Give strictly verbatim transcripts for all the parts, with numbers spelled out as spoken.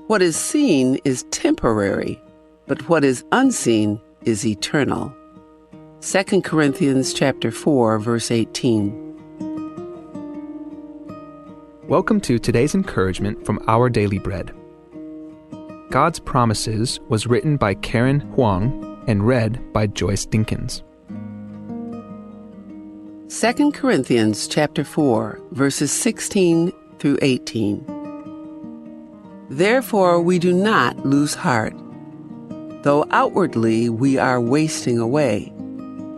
What is seen is temporary, but what is unseen is eternal. Second Corinthians chapter four, verse eighteen. Welcome to today's encouragement from Our Daily Bread. God's Promises was written by Karen Huang and read by Joyce Dinkins. Second Corinthians chapter four, verses sixteen through eighteen. Therefore, we do not lose heart. Though outwardly we are wasting away,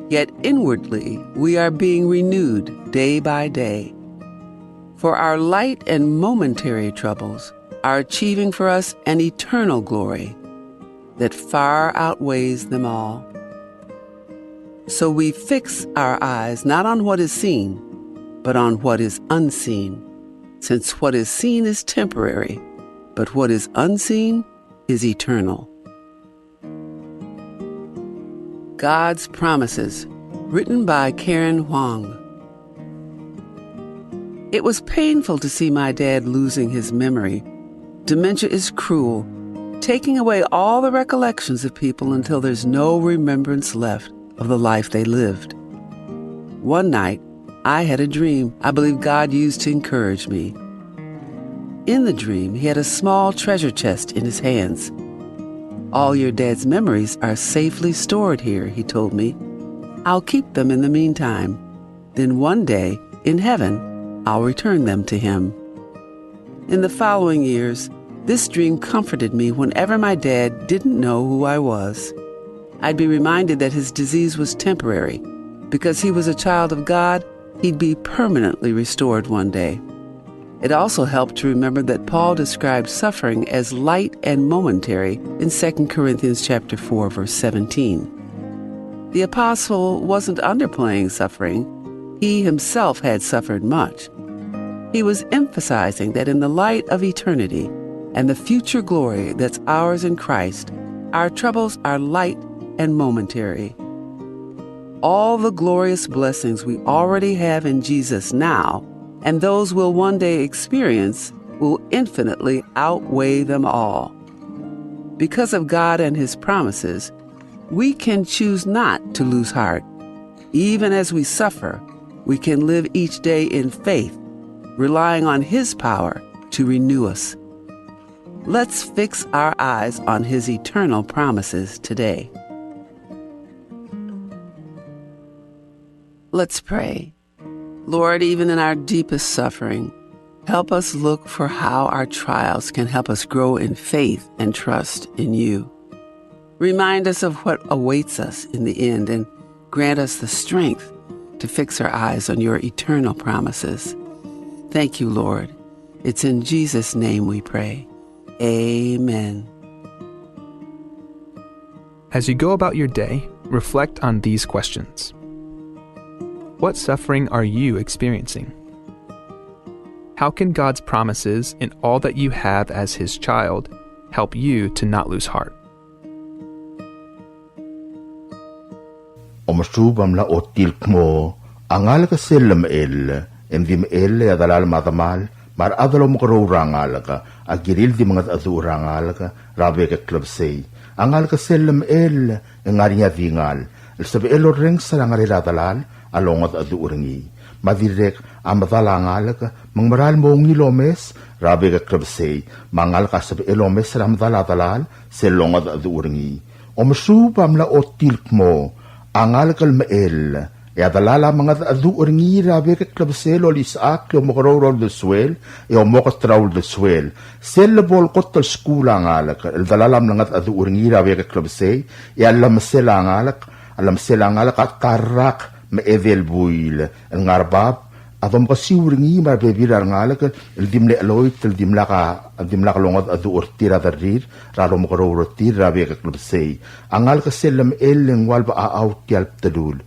yet inwardly we are being renewed day by day. For our light and momentary troubles are achieving for us an eternal glory that far outweighs them all. So we fix our eyes not on what is seen, but on what is unseen, since what is seen is temporary, but what is unseen is eternal. God's Promises, written by Karen Huang. It was painful to see my dad losing his memory. Dementia is cruel, taking away all the recollections of people until there's no remembrance left of the life they lived. One night, I had a dream I believe God used to encourage me. In the dream, he had a small treasure chest in his hands. "All your dad's memories are safely stored here," he told me. "I'll keep them in the meantime. Then one day, in heaven, I'll return them to him." In the following years, this dream comforted me whenever my dad didn't know who I was. I'd be reminded that his disease was temporary. Because he was a child of God, he'd be permanently restored one day. It also helped to remember that Paul described suffering as light and momentary in Second Corinthians chapter four, verse seventeen. The apostle wasn't underplaying suffering. He himself had suffered much. He was emphasizing that in the light of eternity and the future glory that's ours in Christ, our troubles are light and momentary. All the glorious blessings we already have in Jesus now and those we'll one day experience will infinitely outweigh them all. Because of God and His promises, we can choose not to lose heart. Even as we suffer, we can live each day in faith, relying on His power to renew us. Let's fix our eyes on His eternal promises today. Let's pray. Lord, even in our deepest suffering, help us look for how our trials can help us grow in faith and trust in you. Remind us of what awaits us in the end and grant us the strength to fix our eyes on your eternal promises. Thank you, Lord. It's in Jesus' name we pray. Amen. As you go about your day, reflect on these questions. What suffering are you experiencing? How can God's promises in all that you have as His child help you to not lose heart? Omesuub a mla ochotii el kmo a ngalek sel lemechell, e ng di mechell e a delal me a demal me a rechad el omekeroul er a ngalek a kirir el di mengedecheduch er a ngalek er a bek el klebesei. A ngalek sel lemechell e ng ngar er ngii a dingal el sebechel orrenges er a ngerel a delal a longedecheduch er ngii. Me a dirrek a medal a ngalek me ng meral mo ungil omes er a bek el klebesei, me a ngalek a sebechel omes er a medal a delal sel longedecheduch er ngii. Omesuub a mla ochotii el kmo a ngalek el mechell, e a delal a mengedecheduch er ngii er a bek el klebesei el olisechakl e omekeroul er a uldesuel e omoket er a uldesuel. Sel lebo el kot el skuul a ngalek el delal a mlengedecheduch er ngii er a bek el klebesei, e a llemesel a ngalek, a llemesel a ngalek a ta el rak me a edei el buil el ngar bab a domkesiu er ngii me a rebebil er a rengalek el di mle cheloit el dimlak a, dimlak longedecheduch er tir a derrir er a lomekeroul er tir er a bek el klebesei. A ngalek sel lemechell e ng ua le bechachau tia el bdelul.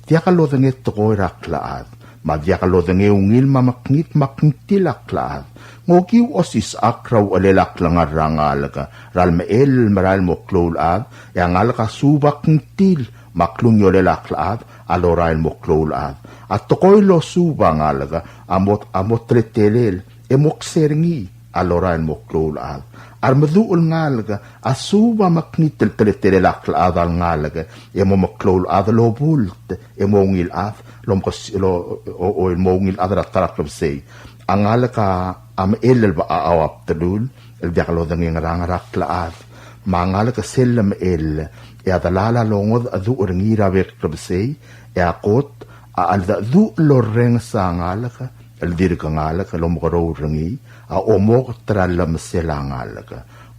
Diak lodengei tekoi er a klechad, me a diak lodengei ungil me a mekngit me a kngtil a klechad. Ng okiu osisechakl er a uchelel a klengar er a ngalek er a lemechell el merael mo klou el chad, e a ngalek a suub a kngtil me a klungiolel a klechad a lorael mo klou el chad. A tekoi el losuub a ngalek a mo, a mo teletelel e mo kser ngii a lorael el mo klou el chad. A remeduch el ngalek a suub a mekngit el teletelel a klechad a lengalek e mo meklou el chad el obult e mo ungil chad el omkes-, el o-, o-, o-, el mo ungil chad er a ta er a klebesei. A ngalek a mechell el bechachau a bdelul el diak lodengei a ngerang er a klechad. Me a ngalek sel lemechell e a delal a longedecheduch er ngii er a bek el klebesei, e a kot a cheldecheduch el lorrenges a ngalek el dirk ngalek el omekeroul er ngii a omoket er a llemesel a ngalek.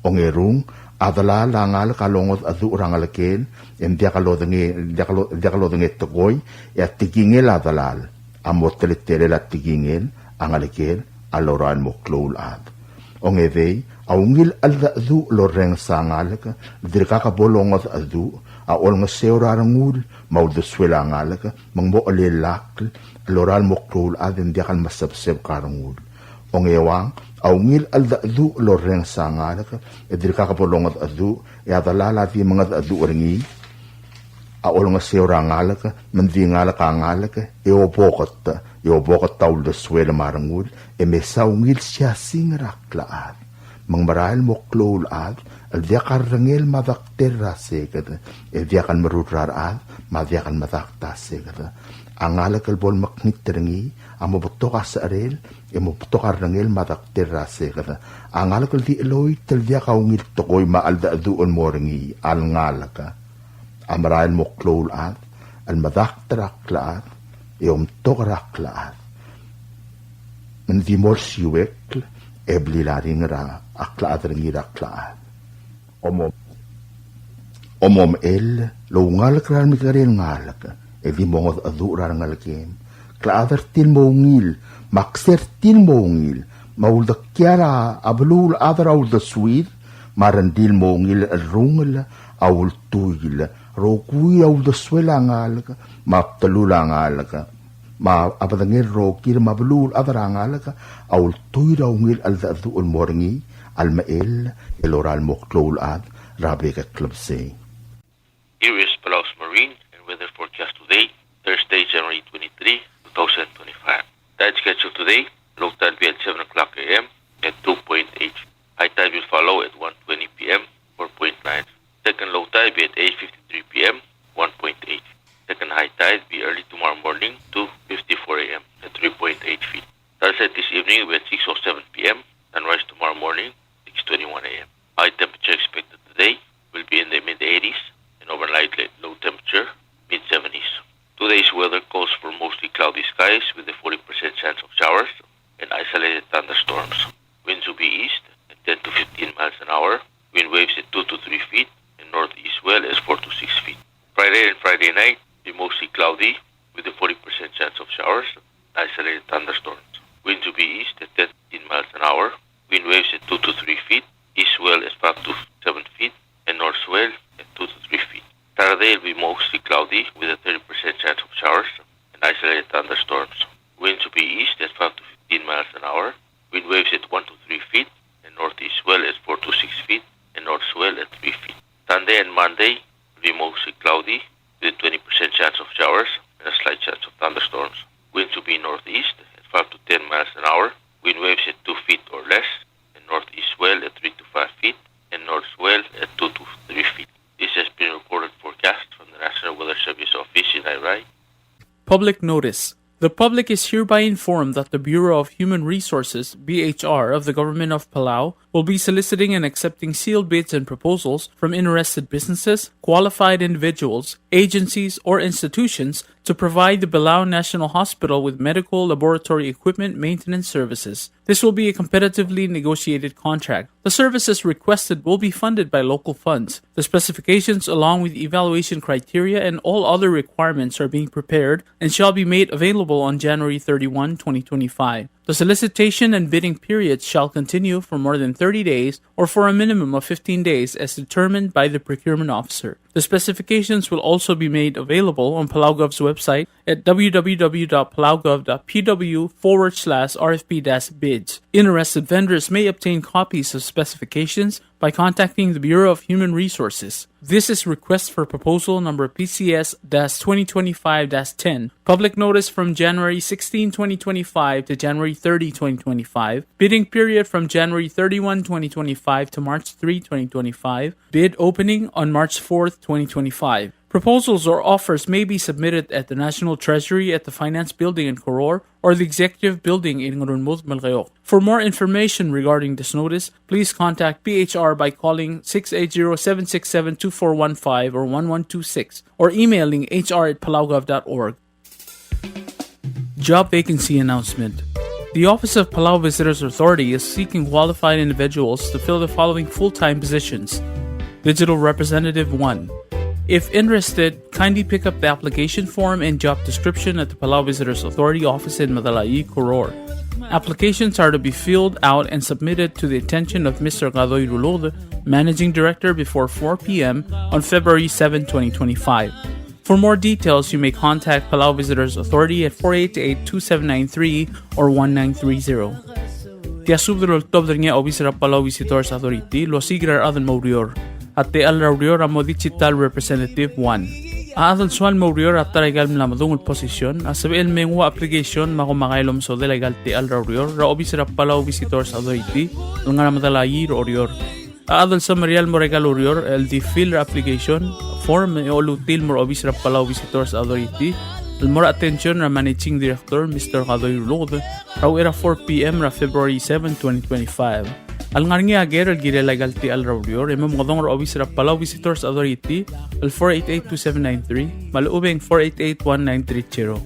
Ongerung, a delal a ngalek a longedecheduch er a ngelekel e ng diak lodengei, diak lo-, diak lodengei tekoi, e a tekingel a delal a mo teletelel a tekingel a ngelekel a lorael el mo klou el chad. Ongedei, a ungil cheldecheduch el lorrenges a ngalek el dirkak bo longedecheduch a olengeseu er a rengul me a uldesuel a ngalek me ng mo chelellakl el lorael el mo klou el chad e ng diak el mesebsebek a rengul. Ongeuang, a ungil cheldecheduch el lorrenges a ngalek e dirkak bo longedecheduch, e a delal a di mengedecheduch er ngii a olengeseu er a ngalek me ng di ngalek a ngalek e oboket, e oboket a uldesuel me a rengul, e mesa ungil siasing er a klechad. Me ng merael el mo klou el chad el diak a rrengel me a dektel er a seked, e diak el merur er a rechad me a diak el medakt a seked. A ngalek el bo lemekngit er ngii a mo betok a secherel e mo betok a rrengel me a dektel er a seked. A ngalek el di cheloit el diak a ungil tekoi me a cheldecheduch el mo er ngii a lengalek a merael el mo klou el chad el medakt er a klechad e omtok er a klechad. Me ng di mo olsiuekl e blil a ringel a klechad er ngii er a klechad. Omo-, omomechell el oungalek er a remekekerei el ngalek e di mongedecheduch er a rengelekem. Klechad er tir el mo ungil, me a kser tir el mo ungil, me a uldekial a beluulechad er a uldesuir, me a rengrir el mo ungil el cherrungel a ultuil, rokui a uldesuel a ngalek, me a bdelul a ngalek, me a bedengel rokir me a beluulechad er a ngalek a ultuil er a ungil cheldecheduch el mo er ngii a lemechell el lorael el mo klou el chad er a bek el klebesei. Here is Palau's marine and weather forecast today, Thursday, January twenty-three, two thousand twenty-five. Tide schedule today, low tide will be at seven o'clock a m at two point eight. High tide will follow at one twenty p m, four point nine. Second low tide be at eight fifty-three p m, one point eight. Second high tide be early tomorrow morning, two fifty-four a m, at three point eight feet. Sunset this evening will be at six oh seven p m. Sunrise tomorrow morning, six twenty-one a m. High temperature expected today will be in the mid eighties and overnight la-, low temperature, mid seventies. Today's weather calls for mostly cloudy skies with a forty percent chance of showers and isolated thunderstorms. Winds will be east at ten to fifteen miles an hour. Wind waves at two to three feet and northeast swell at four to six feet. Friday and Friday night be mostly cloudy with a forty percent chance of showers and isolated thunderstorms. Winds will be east at ten to fifteen miles an hour. Wind waves at two to three feet, east swell at five to seven feet, and north swell at two to three feet. Saturday will be mostly cloudy with a thirty percent chance of showers and isolated thunderstorms. Winds will be east at five to fifteen miles an hour. Wind waves at one to three feet, and northeast swell at four to six feet, and north swell at three feet. Sunday and Monday will be mostly cloudy with a twenty percent chance of showers and a slight chance of thunderstorms. Winds will be northeast at five to ten miles an hour. Wind waves at two feet or less, and northeast swell at three to five feet, and north swell at two to three feet. This has been a recorded forecast from the National Weather Service Office in Airai. Public notice. The public is hereby informed that the Bureau of Human Resources, B H R, of the Government of Palau will be soliciting and accepting sealed bids and proposals from interested businesses, qualified individuals, agencies, or institutions to provide the Palau National Hospital with medical laboratory equipment maintenance services. This will be a competitively negotiated contract. The services requested will be funded by local funds. The specifications, along with evaluation criteria and all other requirements, are being prepared and shall be made available on January thirty-one, twenty twenty-five. The solicitation and bidding periods shall continue for more than thirty days or for a minimum of fifteen days as determined by the procurement officer. The specifications will also be made available on PalauGov's website at w w w dot palaugov dot p w forward slash r f p dash bids. Interested vendors may obtain copies of specifications by contacting the Bureau of Human Resources. This is request for proposal number P C S dash twenty twenty-five dash ten. Public notice from January sixteen, twenty twenty-five to January thirty, twenty twenty-five. Bidding period from January thirty-one, twenty twenty-five to March three, twenty twenty-five. Bid opening on March fourth, twenty twenty-five. Proposals or offers may be submitted at the National Treasury at the Finance Building in Koror or the Executive Building in Ngerulmud, Melekeok. For more information regarding this notice, please contact P H R by calling six eight zero, seven six seven, two four one five or one one two six or emailing H R at palaugov dot org. Job vacancy announcement. The Office of Palau Visitors Authority is seeking qualified individuals to fill the following full-time positions. Digital Representative one. If interested, kindly pick up the application form and job description at the Palau Visitors Authority office in Medalaii, Koror. Applications are to be filled out and submitted to the attention of Mister Kadoi Ruluked, Managing Director, before four p.m. on February seventh, twenty twenty-five. For more details, you may contact Palau Visitors Authority at four eight eight, two seven nine three or one nine three zero. Tia subed el oltobed er ngii a obis er a Palau Visitors Authority el osiik er a rechad el mo oureor. A techall er a ureor a mo Digital Representative one. A chad el soal el mo oureor er a ta er aika el mla medung el position a sebechel el me nguu a application me a komakai el omesodel aika el techall er a ureor er a obis er a Palau Visitors Authority el ngar er a Medalaii er a Oreor. A chad el semeriar el mo er aika el ureor el di fill er a application form e olutii el mo er a obis er a Palau Visitors Authority el mo er a attention er a Managing Director, Mister Kadoi Ruluked, er a uchei er a four p.m. er a February seventh, twenty twenty-five. A lengar er ngii a ker el kirel aika el techall er a ureor e mo mengodong er a obis er a Palau Visitors Authority el four eight eight, two seven nine three me a lechub e ng four eight eight, one nine three zero.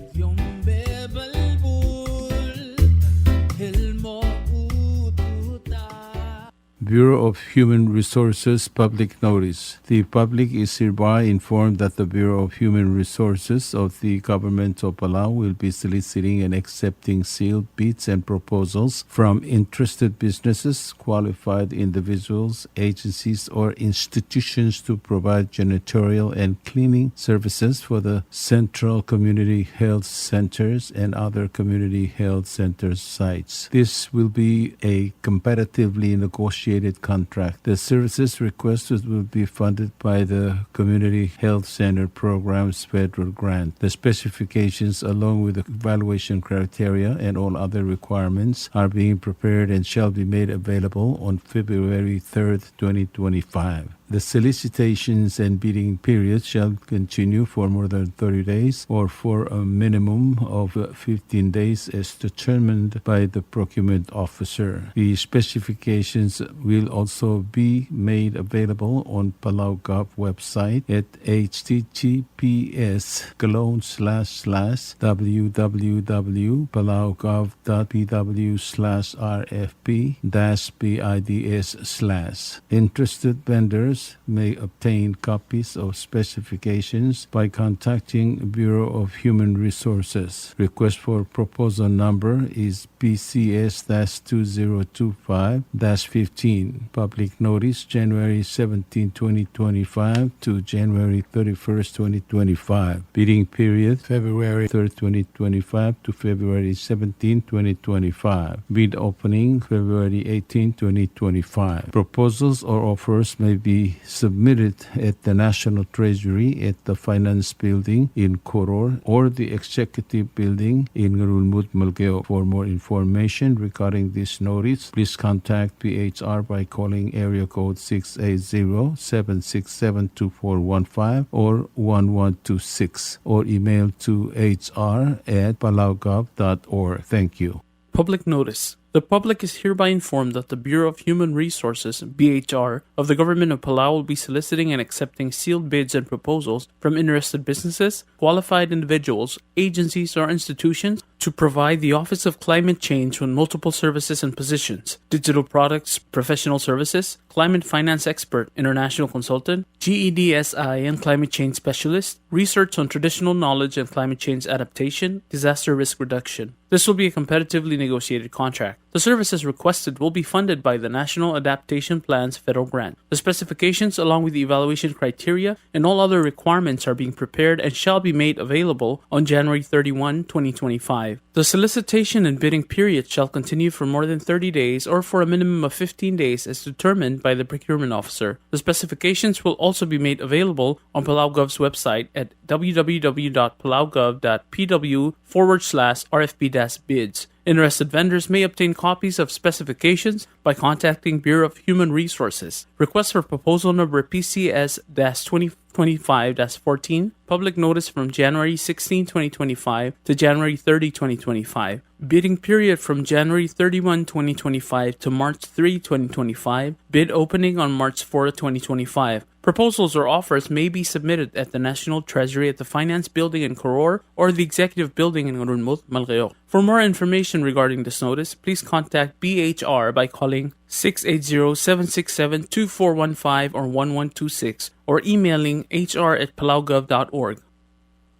Bureau of Human Resources public notice. The public is hereby informed that the Bureau of Human Resources of the Government of Palau will be soliciting and accepting sealed bids and proposals from interested businesses, qualified individuals, agencies, or institutions to provide janitorial and cleaning services for the central community health centers and other community health center sites. This will be a competitively negotiated contract. The services requested will be funded by the Community Health Center Program's federal grant. The specifications, along with the evaluation criteria and all other requirements, are being prepared and shall be made available on February third, twenty twenty-five. The solicitations and bidding period shall continue for more than thirty days or for a minimum of fifteen days as determined by the procurement officer. The specifications will also be made available on Palau Gov website at H T T P S colon slash slash W W W Palau Gov dot P W slash R F P dash B I D S slash. Interested vendors may obtain copies of specifications by contacting Bureau of Human Resources. Request for proposal number is B C S dash two zero two five dash fifteen. Public notice, January seventeen, twenty twenty-five to January thirty-first, twenty twenty-five. Bidding period, February third, twenty twenty-five to February seventeen, twenty twenty-five. Bid opening, February eighteen, twenty twenty-five. Proposals or offers may be submitted at the National Treasury at the Finance Building in Koror or the Executive Building in Ngerulmud, Melekeok. For more information regarding this notice, please contact P H R by calling area code six eight zero, seven six seven, two four one five or one one two six or email to H R at palaugov dot org. Thank you. Public notice. The public is hereby informed that the Bureau of Human Resources, B H R, of the Government of Palau will be soliciting and accepting sealed bids and proposals from interested businesses, qualified individuals, agencies, or institutions to provide the Office of Climate Change with multiple services and positions: digital products, professional services, climate finance expert, international consultant, G E D S I and climate change specialist, research on traditional knowledge and climate change adaptation, disaster risk reduction. This will be a competitively negotiated contract. The services requested will be funded by the National Adaptation Plan's federal grant. The specifications, along with the evaluation criteria and all other requirements, are being prepared and shall be made available on January thirty-one, twenty twenty-five. The solicitation and bidding period shall continue for more than thirty days or for a minimum of fifteen days as determined by the procurement officer. The specifications will also be made available on PalauGov's website at w w w dot palaugov dot p w forward slash r f p dash bids. Interested vendors may obtain copies of specifications by contacting Bureau of Human Resources. Request for proposal number P C S dash twenty twenty-five dash fourteen. Public notice from January sixteenth, twenty twenty-five to January thirtieth, twenty twenty-five. Bidding period from January thirty-first, twenty twenty-five to March third, twenty twenty-five. Bid opening on March fourth, twenty twenty-five. Proposals or offers may be submitted at the National Treasury at the Finance Building in Koror or the Executive Building in Ngerulmud, Melekeok. For more information regarding this notice, please contact B H R by calling six eight zero, seven six seven, two four one five or one one two six or emailing h r at palaugov dot org.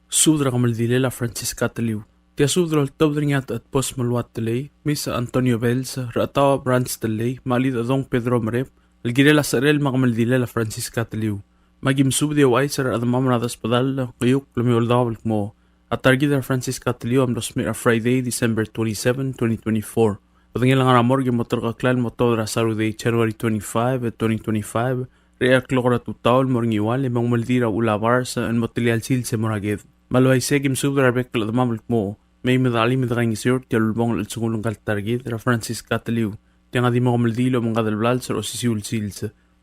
Subed er a kemeldilel a Francisca Teliu. Tia subed el oltobed er ngii a Techedbos Meluat Telei, Misa Antonio Bells, Rechetaob Brans Telei, me a Chelidechedong Pedro Merep, el kirel a secherel me a kemeldilel a Francisca Teliu. Me aki mesubed e ouchais er a rechedemam er a Desbedall, Keiukl me a Eouldaob el kmo a ta er kid er a Francisca Teliu a mlo smecher er a Friday, December twenty-seven, twenty twenty-four. Bedengel a ngar er a morgue e mo terkeklel el mo tuobed er a Saturday, January twenty-five, twenty twenty-five, er a eai el klok er a tutau el mo er a Ngiwal, e mo kemeldiil er a Uchul a Bars el mo telia el sils e mo er a ked. Me a le uaisei e aki mesubed er a rebek el chedemam el kmo mei me de chelim e de kaingeseu er tia el ulebongel el chelsengul ngka el ta er kid er a Francisca Teliu. Tiang a di mo kemeldiil el omengkad el blals er a osisiu el sils.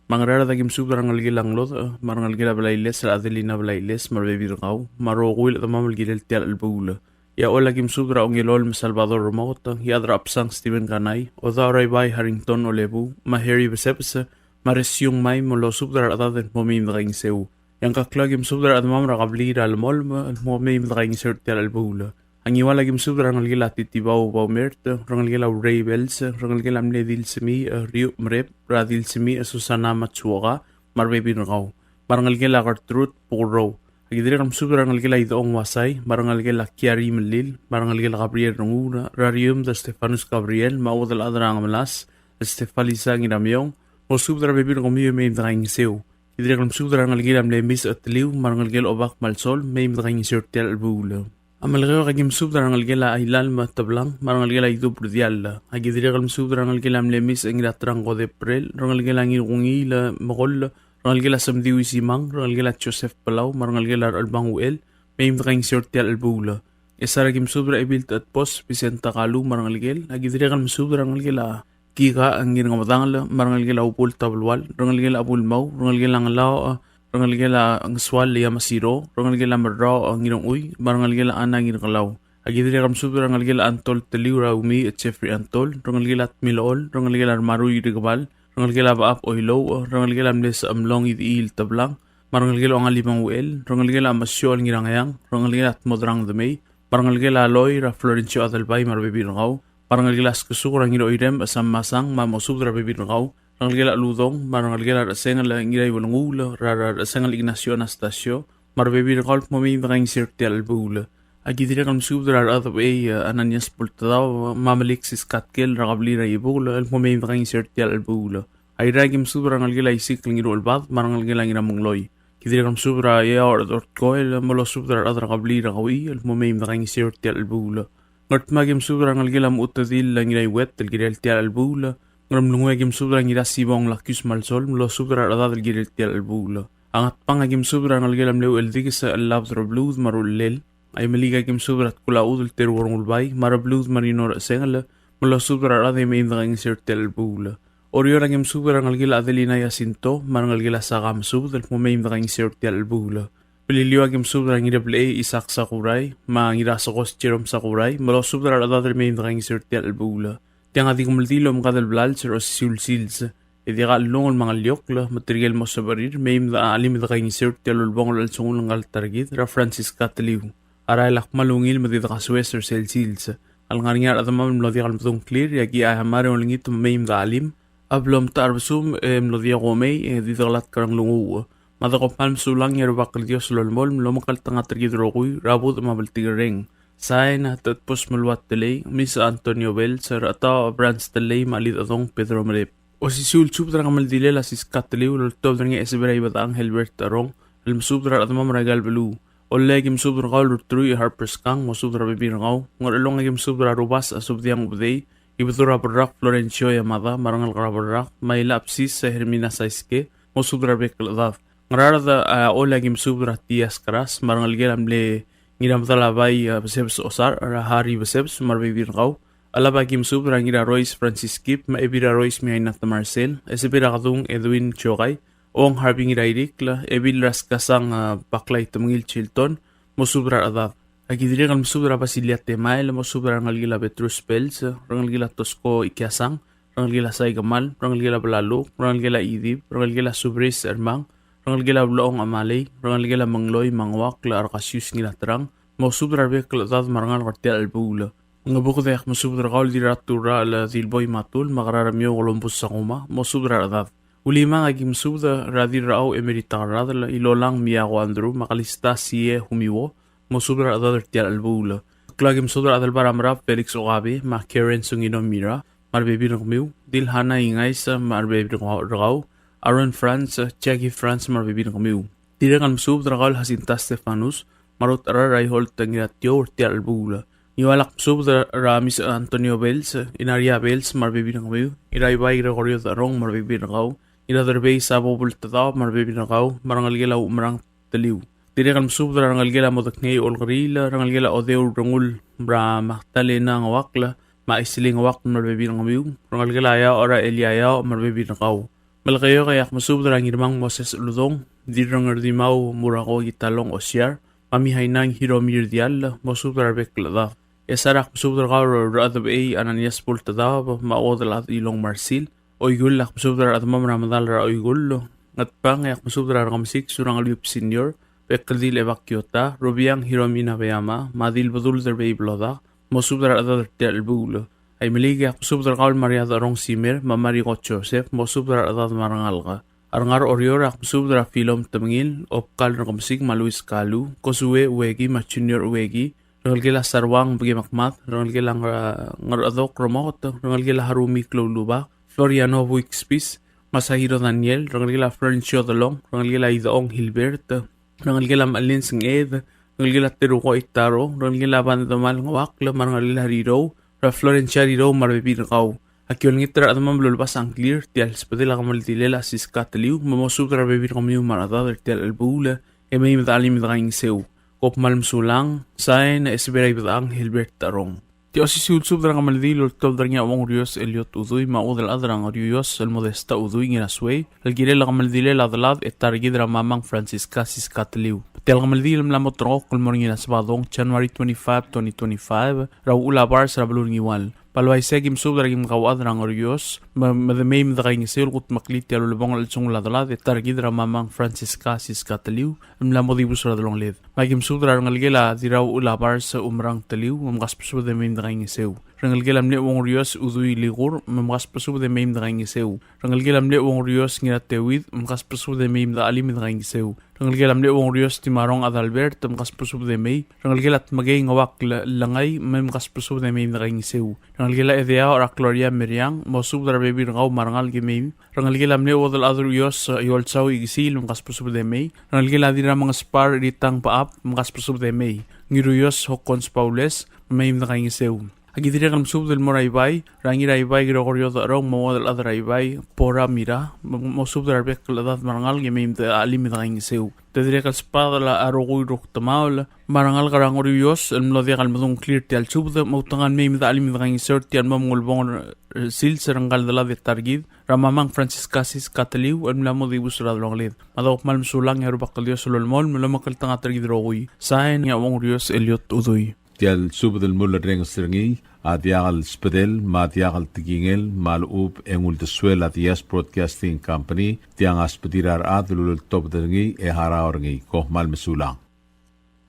Me a Ngaraard a ki mesubed er a rengelekel a Ngelodech, me a rengelekel a Blailes er a Adelina Blailes, me a rebebil er kau, me a rokui el chedemam el kirel tia el chelebuul. E a Choll a ki mesubed er a Ongelol me a Salvador Remoket, e a Chad er a Chebsang Steven Kanai, Odaob er a Ibai Harrington Olebuu, me a Harry Besebes, me a Resiung Mai, me losubed er a rechedad el kmo mei me de kaingeseu. E a Ngkeklau a ki mesubed er a rechedemam er a kebliil er a Lemolem el kmo mei me de kaingeseu er tia el chelebuul. A Ngiwal a ki mesubed er a rengelekel a Titibau Baumert, rengelekel a Urei Bells, rengelekel a mle Dilsemiich, e, Riuch Merep, er a Dilsemiich, e, Susana Matsuoka, me a rebebil er kau. Me a rengelekel a Gertrude Bukurrou. A ki dirrek el mesubed er a rengelekel a Idechong Uasai, me a rengelekel a Kiari Melil, me a rengelekel a Gabriel Renguul, er a Riumd el Stefanus Gabriel, me a Uodelchad er a Ngemelas el Stefalisa Ngiramiong, mosubed er a rebebil er kemiu e mei me de kaingeseu. Ki dirrek el mesubed er a rengelekel a mle Misech Teliu, me a rengelekel a Obak me a Lsol, mei me de kaingeseu er tia el chelebuul. A Melekeok a ki mesubed er a rengelekel a Ailal me a Teblang, me a rengelekel a Idub Rdiall. A ki dirrek el mesubed er a rengelekel a mle Misech Ngiraterang Kodeprel, rengelekel a Ngirkungiil Mekoll, rengelekel a Semdiu Isimang, rengelekel a Joseph Palau, me a rengelekel a Rechelbang Uchel, mei me de kaingeseu er tia el chelebuul. Ngchesar a ki mesubed er a Ebil Techedbos Vicenta Kalu me a rengelekel, a ki dirrek el mesubed er a rengelekel a Kika Ngirngemedangel, me a rengelekel a Ubul Tabelual, rengelekel a Bulmau, rengelekel a Ngelaoch, rengelekel a Ngesual Yamasiro, rengelekel a Merraoch Ngirongchui, me a rengelekel a Ana Ngirkelau. A ki dirrek el mesubed er a rengelekel a Antol Teliu er a Umiich Jeffrey Antol, rengelekel a Tmilochol, rengelekel a Remarui Rikebal, rengelekel a Bechab Oilouch, rengelekel a mle Sechemlong Idechiil Teblang, me a rengelekel a Ongalibang Uchel, rengelekel a Mesiochel Ngirangeang, rengelekel a Tmodrang Demei, me a rengelekel a Loi er a Florencio Adelbai me a rebebil er kau, me a rengelekel a Skesuk er a Ngiroirem Sam Masang, me mosubed er a rebebil er kau, rengelekel a Ludong, me a rengelekel a Rechesengel Ngiraiuelenguul, er a Rechesengel Ignacio Anastasio, me a rebebil er kau el kmo mei me de kaingeseu er tia el chelebuul. A ki dirrek el mesubed er a Rechedebechei, e, Ananias Bultedaob, me a Meliksis Katkel er a kebliil er a Ibukel, el kmo mei me de kaingeseu er tia el chelebuul. A Irrai a ki mesubed er a rengelekel a Isikl Ngiruchelbad, me a rengelekel a Ngiramengloi. Ki dirrek el mesubed er a Eaoch er a Dortkoel, me losubed er a rechad er a kebliil er a Kauchii, el kmo mei me de kaingeseu er tia el chelebuul. Ngardmau a ki mesubed er a rengelekel a Mechutedil Ngiraiuet, el kirel tia el chelebuul. Ngeremlengui a ki mesubed er a Ngirasibong Lakius me a Lsol, me losubed er a rechedad el kirel tia el chelebuul. A Ngatpang a ki mesubed er a rengelekel a mle Ucheldikes el Labed er a Bluud me a Rullel. A Imeliik a ki mesubed er a Tkulachudel Teruo Rengulbai, me a Rebluud Marino Rechesengel, me losubed er a rechad e mei me de kaingeseu er tia el chelebuul. Oreor a ki mesubed er a rengelekel a Adelina Jacinto, me a rengelekel a Saka Mesubed, el kmo mei me de kaingeseu er tia el chelebuul. Beliliou a ki mesubed er a Ngireblechei Isaac Sakurai, me a Ngirasekos Jerome Sakurai, me losubed er a rechedad el mei me de kaingeseu er tia el chelebuul. Tiang a di kemeldiil el omengkad el blals er a osisiu el sils. E diak a chelungel me a ngeliokl, me tirke el mo sebechir, mei me de chelim e de kaingeseu er tia el ulebongel el chelsengul ngka el ta er kid, er a Francisca Teliu. A rael a kmal ungil me di dekasoes er sel sils. A lengar er ngii a rechedemam el mlo diak el medung a ngklir, e aki a mera el olengit me mei me de chelim. A blo mtechar a rebesum, e mlo diak a omei, e di dekelatk er a nglunguuch. Me a de kom kmal mesulang, e a Rubak el Dios a lolemolem el omekngeltengat er kid el rokui, er a budech me a bltikerreng. Sain, a Techedbos Meluat Telei, Misa Antonio Bells, Rechetaoch Brans Telei, me a Chelidechedong Pedro Merep. Osisiu el subed er a kemeldilel a Siska Teliu el oltobed er ngii a Esebera Ibedechang Helbert Arong, el mesubed er a rechedemam er aika el beluu. Ollei a ki mesubed er kau el Rutruich Harper Skang, mosubed er a rebebil er kau. Ngerchelong a ki mesubed er a Rubasech Subediang Ubedei, Ibedul er a Berrak Florencio Yamada, me a rengalek er a Berrak, Maila Absis, Hermina Saiske, mosubed er a rebek el chedad. Ngaraard, a, Ollei, aki mesubed er a Tias Keras, me a rengelekel a mle Ngiramedalabai, a, Besebes Osar, er a Harry Besebes, me a rebebil er kau. Alaba, aki mesubed er a Ngirarois Francis Kip, me a Ebil er a Rois Miaina Temarsel, Esebei er a Kedung Edwin Chokai, Ong Harvey Ngirairikl, Ebil er a Skasang, a, Baklai Temengil Chilton, mosubed er a rechedad. Aki dirrek el mesubed er a Basilia Temael, mosubed er a rengelekel a Petrus Pels, rengelekel a Tosko Ikiasang, rengelekel a Saikemal, rengelekel a Belaluk, rengelekel a Idib, rengelekel a Subris Ermang, rengelekel a Blechong Amalei, rengelekel a Mengloi Manguakl, Arkasius Ngilaterang, mosubed er a rebek el chedad me a rengalek er tia el chelebuul. Ngebuked, e ak mesubed er kau el Dirraturrachel Dilboi Matul, me a Keraremiou Columbus Sakuma, mosubed er a rechedad. Ulimang, aki mesubed er a Dirrachau Emerita Kerradel, Ilolang Miako Andrew, me a Kalista Sie Humiwo, mosubed er a rechedad er tia el chelebuul. Ngkeklau, aki mesubed er a Adelbai er a Merab Felix Okabe, me a Karen Sungino Mira, me a rebebil er kemiu, Dilhana Ingais, me a rebebil er kau, Aaron Franz, Jackie Franz, me a rebebil er kemiu. Dirrek el mesubed er kau el Jacinta Stefanus, me a Ruth Raiholt Ngiratiou er tia el chelebuul. Ngiual, ak mesubed er a Miss Antonio Bells, Inaria Bells, me a rebebil er kemiu, Iraibai Gregorio Darong, me a rebebil er kau, Iraderbei Sabo Bultedaob, me a rebebil er kau, me a rengelekel a Umerang Teliu. Dirrek el mesubed er a rengelekel a Modekngei Olkeriil, rengelekel a Odeu Rengul, me a Magdalena Ngeuakl, me a Aisling Ngeuakl, me a rebebil er kemiu, rengelekel a Iaoch er a Elia Iaoch, me a rebebil er kau. Melekeok, e ak mesubed er a Ngirmang Moses Uludong, Dirrengerdimau Murako Kitalong Osiar, me a Mihainang Hiromi Rdiall, mosubed er a rebek el chedad. Ngchesar, ak mesubed er kau el Rechedebechei Ananias Bultedaob, me a Uodelchad Ilong Marsil. Oikull, ak mesubed er a rechedemam er a Medal er a Oikull. Ngatpang, e ak mesubed er a Rekemesik Surangel Whipps Senior, Bekeldil Ebak Kiota, Rubiang Hiromi Nabeyama, me a Dilbedul Derbei Blodak, mosubed er a rechedad er tia el chelebuul. Aimeliik, e ak mesubed er kau el Maria Derong Simer, me a Mariko Joseph, mosubed er a rechedad me a rengalek. A Ngar er a Oreor, e ak mesubed er a Philom Temengil, Obkal Rekemesik, me a Luis Kalu, Kosue Ueki, me a Junior Ueki, rengelekel a Saruang Bekemekmad, rengelekel a Ngar-, Ngerchedok Remoket, rengelekel a Harumi Kloulubak, Floriano Buikspis, Masahiro Daniel, rengelekel a Florencio Delong, rengelekel a Idechong Hilbert, rengelekel a Malin Senged, rengelekel a Teruko Itaro, rengelekel a Bandemal Ngeuakl, me a rengelekel a Rirou, er a Florencia Rirou me a rebebil er kau. Aki olengit er a rechedemam el ulebas a ngklir, tia el subedel a kemeldilel a Siska Teliu, me mosubed er a rebebil er kemiu me a rechedad er tia el chelebuul, e mei me de chelim e de kaingeseu. Kom kmal mesulang, sain, Esebei er a Ibedechang Hilbert Tarong. Tia osisiu el subed er a kemeldiil el oltobed er ngii a Uong Urios Eliot Udui, me a Uodelchad er a Ngeriuios el Modesta Udui Ngirasuei, el kirel a kemeldilel a delad e ta er kid er a Mamang Francisca Siska Teliu. Tia el kemeldiil el mla mo ulterekokl el mo er ngii er a Sebadong, January twenty-five, twenty twenty-five, er a uchul a bars er a beluu er Ngiwal. Me a le uaisei e aki mesubed er a kim kauchad er a Ngeriuios, me, me de mei me de kaingeseu el kudmeklii tia el ulebongel el chelsengul a delad e ta er kid er a Mamang Francisca Siska Teliu, el mla mo dibus er a delongeled. Me aki mesubed er a rengelekel a Dirrauchul a Bars Umerang Teliu, me mkasbesubed e mei me de kaingeseu. Rengelekel a mle Uong Urios Udui Likur, me mkasbesubed e mei me de kaingeseu. Rengelekel a mle Uong Urios Ngirateuid, me mkasbesubed e mei me de chelim e de kaingeseu. Rengelekel a mle Uong Urios Timarong Adalbert, me mkasbesubed e mei. Rengelekel a Tmekei Ngeuakl Lengai, me mkasbesubed e mei me de kaingeseu. Rengelekel a Edeaoch er a Gloria Meriang, mosubed er a rebebil er kau me a rengalek e mei. Rengelekel a mle Uodelchad er a Uios, Iolsau Ikesiil, me mkasbesubed e mei. Rengelekel a Dirramengespar Ritang Bechab, me mkasbesubed e mei. Ngiruios Hokkons Baules, me mei me de kaingeseu. Aki dirrek el mesubed el mo er a Ibai, er a Ngiraibai Gregorio Decherong, me a Uodelchad er a Ibai, Bora Mira, me, mosubed er a rebek el chedad me a rengalek e mei me de chelim e de kaingeseu. Te dirrek el sbadel a rokui el rukdemaol me a rengalek er a Ngeriuios el mlo diak el medung a ngklir er tia el subed, me outekangel mei me de chelim e de kaingeseu er tia el mo mengulebongel er sils er ngka el delad e ta er kid er a Mamang Francisca Siska Teliu el mla mo dibus er a delongeled. Me a dok kmal mesulang e a Rubak el Dios a lolemolem el omekngeltengat er kid el rokui. Sain, a Uong Urios Eliot Udui. Tia el subed el mulerrenges er ngii a diak el subedel me a diak el tekingel me a lechub e ng uldesuel a Diaz Broadcasting Company, tiang a subedir a rechad el uleltobed er ngii e harau er ngii. Kom kmal mesulang.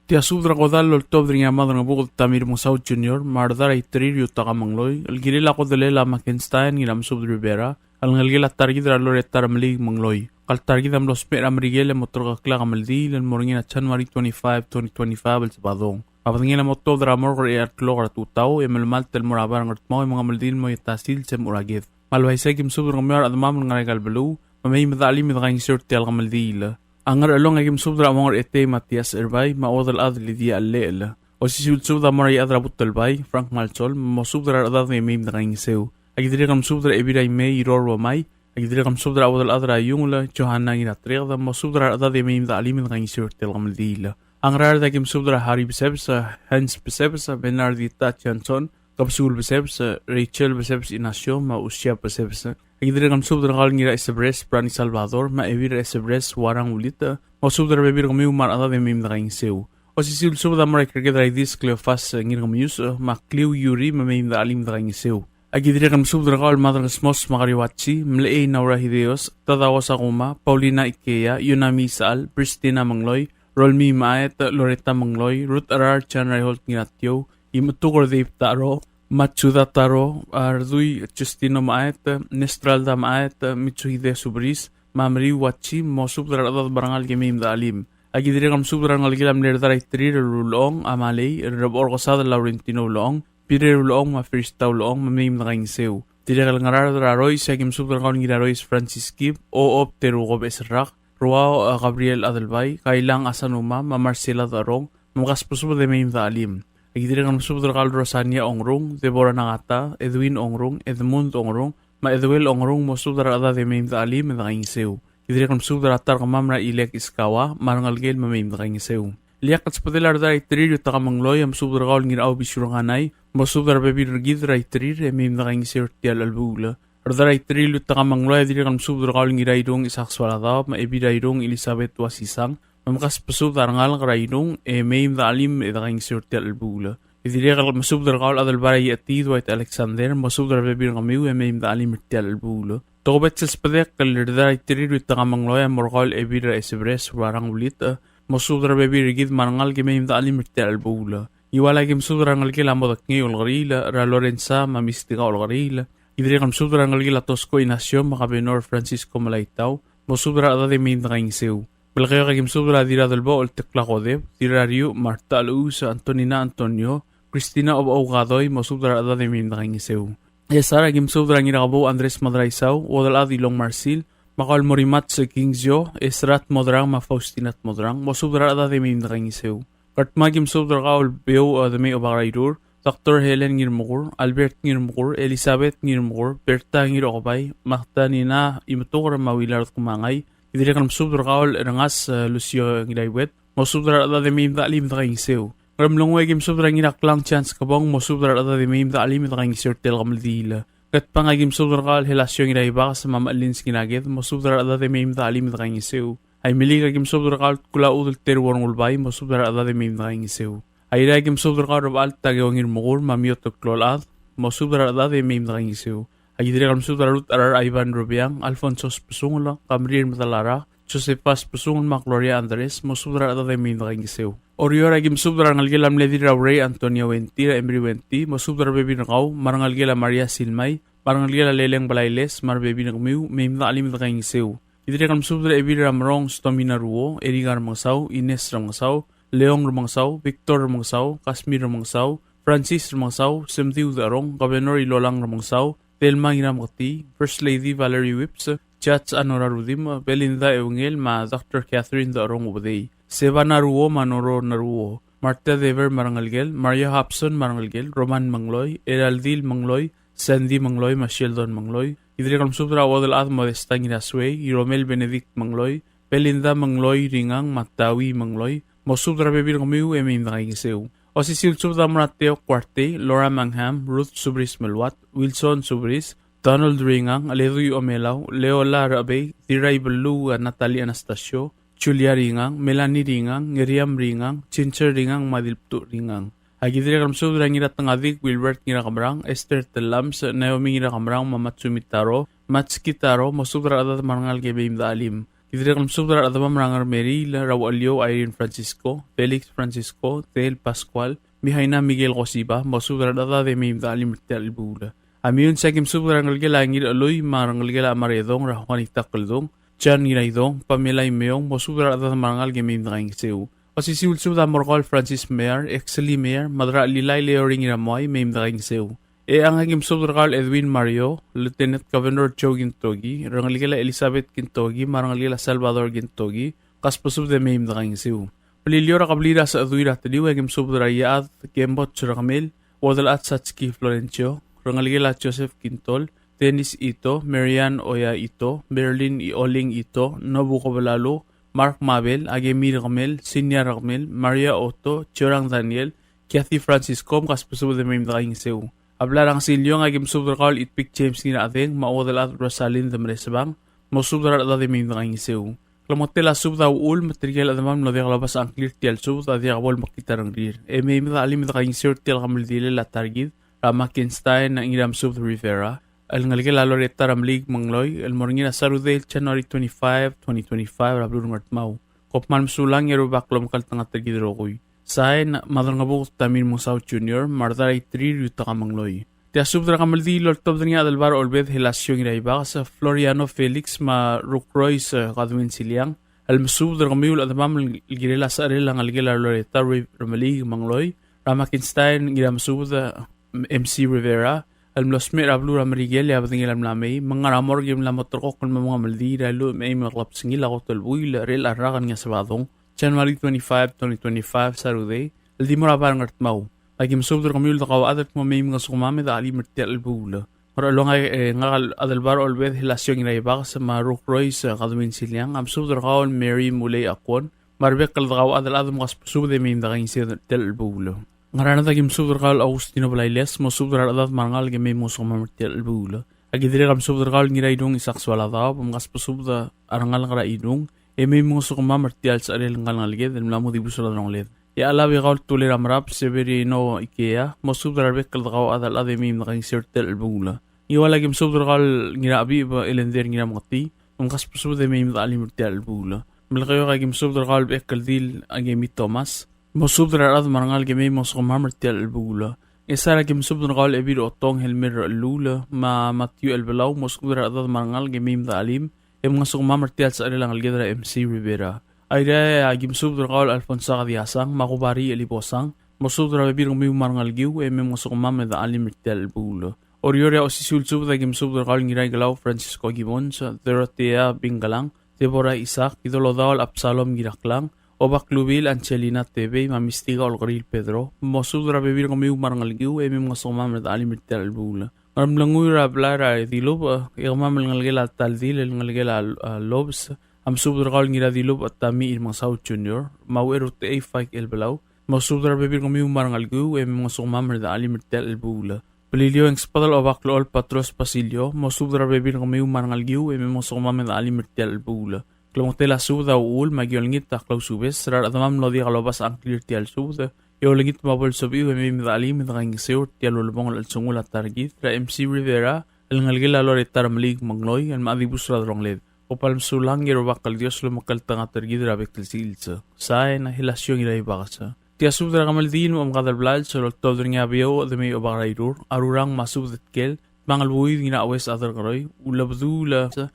Tia subed er a kodall el oltobed er ngii a Madrengebuked Tamir Mengesau Junior, me a Rdar a Iterir Yutaka Mengloi, el kirel a kodelel a Mackenstein Ngiramesubed Rivera, el ngelekel a ta er kid er a Loretta Remeliik Mengloi. Ngka el ta er kid a mlo smecher er a Merikel e mo terrekokl a kemeldiil el mo er ngii er a January twenty-five, twenty twenty-five el Sebadong. Me a bedengel a mo tuobed er a morgue er a eai el klok er a tutau, e melemalt el mo er a bar er a Ngardmau e mengemeldiil el mo er a ta el sils e mo er a ked. Me a le uaisei e aki mesubed er kemiu a rechedemam el ngar er aika el beluu, me mei me de chelim e de kaingeseu er tia el kemeldiil. A Ngerchelong e aki mesubed er a Uong er a Etei Matias Erbai, me a Uodelchad Lydia Llechel. Osisiu el subed a mo er a Iechad er a Butelbai, Frank Malsol, mosubed er a rechedad e mei me dekaingeseu. Aki dirrek el mesubed er a Ebil er a Imei, Iror Uemai. Aki dirrek el mesubed er a Uodelchad er a Iungel, Johanna Ngiratrieked, mosubed er a rechedad e mei me dechelim e dekaingeseu er tia el kemeldiil. A Ngaraard aki mesubed er a Harry Besebes, Hans Besebes, Bernardita Johnson, Kebesungel Besebes, Rachel Besebes Ignacio, me a Usia Besebes. Aki dirrek el mesubed er kau el Ngiraesebres, Brani Salvador, me a Ebil er a Esebres, Uarang Ulita, mosubed er a rebebil er kemiu me a rechedad e mei me dekaingeseu. Osisiu el subed a mo er a Ikerked er a Idis Cleofas Ngirkemius, me a Kliu Yuri, me mei me dechelim e dekaingeseu. Aki dirrek el mesubed er kau el Madrengesmos me a Kariuachi, Mlechei Naura Hideos, Tadao Sakuma, Paulina Ikeya, Yunami Isechal, Pristina Mengloi, Rolmii Maet, Loreta Mengloi, Ruth Cherar, John Reinhold Ngiratiou, Imetuker Dave Taro, Matsuda Taro, Ardui Justino Maet, Nestralda Maet, Mitsuhide Subris, me a Meriu Uachi, mosubed er a rechedad me a rengalek e mei me dechelim. Aki dirrek el mesubed er a rengelekel a mle Redar a Iterir el Ulechong, a Malei, el Rebechor Kesadel Laurentino Ulechong, Pirer Ulechong, me a Firista Ulechong, me mei me dekaingeseu. Dirrek el Ngaraard er a Rois, aki mesubed er kau el Ngirarois Francis Kib, Ochob Teruko Beserrak, Ruau, a, Gabriel Adelbai, Kailang Asanuma, me a Marcela Darong, me mkasbesubed e mei me dechelim. Aki dirrek el mesubed er kau el Rosania Ongrung, Deborah Nagata, Edwin Ongrung, Edmund Ongrung, me a Eduel Ongrung, mosubed er a rechedad e mei me dechelim e dekaingeseu. Ki dirrek el mesubed er a ta er kemam er a Ilek Iskawa, me a rengelekel me mei me dekaingeseu. Ileakl el subedel a Redar a Iterir Iutekamengloi, a mesubed er kau el Ngirau Bisiur Kanai, mosubed er a rebebil er kid er a Iterir e mei me dekaingeseu er tia el chelebuul. Redar a Iterir Iutekamengloi, a dirrek el mesubed er kau el Ngirairung Isaac Sualadaob, me a Ebil er a Irung Elizabeth Uasisang, me mkasbesubed a rengalek er a Irung e mei me dechelim e dekaingeseu er tia el chelebuul. Ki dirrek el mesubed er kau el Adelbai er a Iechetiid Dwight Alexander, mosubed er a rebebil er kemiu e mei me dechelim er tia el chelebuul. Tokubets el subedek el Redar a Iterir Iutekamengloi a mo er kau el Ebil er a Esebres Uarang Ulita, mosubed er a rebebil er kid me a rengalek e mei me dechelim er tia el chelebuul. Ngiwal aki mesubed er a rengelekel a Modekngei Olkeriil, er a Lorenza me a Mistika Olkeriil. Ki dirrek el mesubed er a rengelekel a Tosko Inacio me a Kabenor Francisco Melaitau, mosubed er a rechedad e mei me dekaingeseu. Melekeok aki mesubed er a Dirradelbochel Tekla Kodep, Dirrariuch Marta Luus, Antonina Antonio, Christina Obechou Kadoi, mosubed er a rechedad e mei me dekaingeseu. Ngchesar aki mesubed er a Ngirakebou Andres Madraisau, Uodelchad Ilong Marsil, me kau el Morimats Kingzio, Esrat Modrang me a Faustina Modrang, mosubed er a rechedad e mei me dekaingeseu. Ngardmau aki mesubed er kau el Beouch, e, Demei Obak er a Irur, Doctor Helen Ngirmekur, Albert Ngirmekur, Elizabeth Ngirmekur, Berta Ngirokebai, Magdalena Imetuker me a Willard Kumangai. Ki dirrek el mesubed er kau el Rengas, e, Lucio Ngiraiuet, mosubed er a rechedad e mei me dechelim e dekaingeseu. Ngeremlengui aki mesubed er a Ngiraklang Chance Kebong, mosubed er a rechedad e mei me dechelim e dekaingeseu er tia el kemeldiil. Ngatpang aki mesubed er kau el Helasio Ngiraibakes me a Mechelins Ngiraked, mosubed er a rechedad e mei me dechelim e dekaingeseu. Aimeliik aki mesubed er kau el Kulachudel Teruo Rengulbai, mosubed er a rechedad e mei me dekaingeseu. Airai aki mesubed er kau el Rebechall Takeo Ngirmekur me a Miotel Kloulchad, mosubed er a rechedad e mei me dekaingeseu. Aki dirrek el mesubed er a Ruth Cherar, Ivan Rubiang, Alfonso Sbesungel, Kamrir Medalarak, Josefa Sbesungel me a Gloria Andres, mosubed er a rechedad e mei me dekaingeseu. Oreor aki mesubed er a rengelekel a mle Dirraurei Antonia Wenty, er a Emery Wenty, mosubed er a rebebil er kau, me a rengelekel a Maria Silmai, me a rengelekel a Leleng Blailes, me a rebebil er kemiu, mei me dechelim e dekaingeseu. Ki dirrek el mesubed er a Ebil er a Merong Stomina Ruo, Erika Remengesau, Ines Remengesau, Leong Remengesau, Victor Remengesau, Kasmir Remengesau, Francis Remengesau, Semdiu Decherong, Governor Ilolang Remengesau, Thelma Ngirameketii, First Lady Valerie Whipps, Judge Anora Rudimch, Belinda Eungel, me a Doctor Catherine Decherong Ubedei. Seba Naruo me a Noro Naruo. Martha Dever me a rengelekel, Maria Hobson me a rengelekel, Roman Mengloi, Eraldil Mengloi, Sandy Mengloi, me a Sheldon Mengloi. Ki dirrek el mesubed er a Uodelchad Modesta Ngirasuei, Iromel Benedict Mengloi, Belinda Mengloi Ringang, me a Tawi Mengloi, mosubed er a rebebil er kemiu e mei me dekaingeseu. Osisiu el subed a mo er a Teo Kuartei, Laura Mangham, Ruth Subris Meluat, Wilson Subris, Donald Ringang, Ledui Omelau, Leola Rechebei, Dirraibeluu Natalie Anastasio, Julia Ringang, Melanie Ringang, Ngeriam Ringang, Ginger Ringang, me a Dilbtuch Ringang. Aki dirrek el mesubed er a Ngiratengadik Wilbert Ngirakemerang, Esther Telames, Naomi Ngirakemerang, me a Matsumi Taro, Matsuki Taro, mosubed er a rechedad me a rengalek e mei me dechelim. Ki dirrek el mesubed er a rechedemam er a Ngermeriil, er a Ucheliou Irene Francisco, Felix Francisco, Tel Pascual, Mihaina Miguel Kosiba, mosubed er a rechedad e mei me dechelim er tia el chelebuul. A Meyuns, aki mesubed er a rengelekel a Ngirchelui me a rengelekel a Maredong er a Juanita Keldong, John Ngiraidong, Pamela Imeong, mosubed er a rechedad me a rengalek e mei me dekaingeseu. Osisiu el subed a mo er kau el Francis Meyer, Exley Meyer, Madrachelilai Leoring Iramoai, mei me dekaingeseu. Echang, aki mesubed er kau el Edwin Mario, Lieutenant Governor Joe Kintoki, rengelekel a Elizabeth Kintoki, me a rengelekel a Salvador Kintoki, kasbesubed e mei me dekaingeseu. Beliliou er a kebliil er a Sechedui er a Teliu, e aki mesubed er a Iechad Kemboch Rekemel, Uodelchad Satski Florencio, rengelekel a Joseph Kintol, Dennis Ito, Marian Oya Ito, Berlin Oling Ito, Nobu Kebelalu, Mark Mabel, Akemi Rekemel, Sinia Rekemel, Maria Otto, Jorang Daniel, Kathy Francisco, mkasbesubed e mei me dekaingeseu. A blai er a Ngesiliong, aki mesubed er kau el Itpik James Ngirachedeng, me a Uodelchad Rosalind Meresebang, mosubed er a rechedad e mei me dekaingeseu. Klemengetel a subed a uchul me tirke el chedemam el mlo diak lobes a ngklir er tia el subed a diak bo lemekngit a rengrir. E mei me dechelim e dekaingeseu er tia el kemeldilel a ta er kid er a Mackenstein Ngiramesubed Rivera el ngelekel a Loretta Remeliik Mengloi el mo er ngii er a Saturday, January twenty-five, twenty twenty-five, er a beluu er a Ngardmau. Kom kmal mesulang e a Rubak a omekngeltengat er kid el rokui. Sain, Madrengebuked Tamir Musau Junior, me a Rdar Itrir Yutaka Mengloi. Tia subed er a kemeldiil el oltobed er ngii a Adelbai er a Olbed Helasio Ngiraibakes, Floriano Felix me a Rukrois, e, Godwin Siliang, el mesubed er kemiu el chedemam el kirel a secherel a ngelekel a Loretta Re-, Remeliik Mengloi, er a Mackenstein Ngiramesubed, e, M C Rivera, el mlo smecher er a beluu er a Merikel e a bedengel a mla mei, me ng ngar er a morgue e mla mo ulterekokl el mo mengemeldiil er a lluich me a eim el klebesengil a kot el buil er chelecha el rak er ngii a Sebadong, January twenty-five, twenty twenty-five, Saturday, el di mo er a bai er a Ngardmau. Aki mesubed er kemiu el dekauchad el kmo mei mngesukemam e dechelim er tia el chelebuul. Ngerchelong, e, ngak el Adelbai er a Olbed Helasio Ngiraibakes me a Rukrois, e, Godwin Siliang, a mesubed er kau el Mary Mulei Akwon, me a rebek el dekauchad el chad, mkasbesubed e mei me dekaingeseu er tia el chelebuul. Ngaraard, aki mesubed er kau el Augustino Blailes, mosubed er a rechedad me a rengalek e mei mngesukemam er tia el chelebuul. Aki dirrek el mesubed er kau el Ngiraidung Isak Sualadaob, mkasbesubed a rengalek er a Idung e mei mngesukemam er tia el secherel ngka el ngeleked el mla mo dibus er a delongeled. E a Chelebuul, e kau el Tulei er a Merab Severino Ikea, mosubed er a rebek el dekauchad el chad e mei me dekaingeseu er tia el chelebuul. Ngiwal, aki mesubed er kau el Ngirachebicheb Elender Ngirameketii, mkasbesubed e mei me dechelim er tia el chelebuul. Melekeok, aki mesubed er kau el Bechekldil Akemi Thomas, mosubed er a rechad me a rengalek e mei mngesukemam er tia el chelebuul. Ngchesar, aki mesubed er kau el Ebil Otong Helmer Rechelluul me a Matthew Elbelau, mosubed er a rechedad me a rengalek e mei me dechelim e mngesukemam er tia el secherel a ngeleked er a M C Rivera. Airai, aki mesubed er kau el Alfonso Kadiasang me a Kubari Elibosang, mosubed er a rebebil er kemiu me a rengelekiu e mei mngesukemam e dechelim er tia el chelebuul. Oreor, e a osisiu el subed, aki mesubed er kau el Ngiraikelau Francisco Gibbons, Dorothea Bingelang, Deborah Isaac, Idolodaol Absalom Ngiraklang, Obaklubil Angelina Tebei, me a Mistika Olkeriil Pedro, mosubed er a rebebil er kemiu me a rengelekiu e mei mngesukemam e dechelim er tia el chelebuul. Ngeremlengui, er a blai er a Dilubech, e kemam el ngelekel a Taldil el ngelekel a, a, Lobes, a mesubed er kau el Ngiradilubech Tami Irmengesau Junior, me a Ucherutechei Faik Elbelau, mosubed er a rebebil er kemiu me a rengelekiu e mei mngesukemam e dechelim er tia el chelebuul. Beliliou, e ng subedel Obaklechol Patros Basilio, mosubed er a rebebil er kemiu me a rengelekiu e mei mngesukemam e dechelim er tia el chelebuul. Klemengetel a subed a uchul me aki olengit a klausubes er a rechedemam el mlo diak lobes a ngklir er tia el subed, e olengit me a bo lsebechiu e mei me dechelim e dekaingeseu er tia el ulebongel el chelsengul a ta er kid er a M C Rivera el ngelekel a Loretta Remeliik Mengloi el mla dibus er a delongeled. Kom kmal mesulang e a Rubak el Dios a omekngeltengat er kid er a bek el sils. Sain, Helasio Ngiraibakes. Tia subed er a kemeldiil me a omekad el blals el oltobed er ngii a Beouch Demei Obak er a Irur, a Rurang me a Subed Tkel, Tmangelbuid Ngiraues Aderkeroi, Ulebedul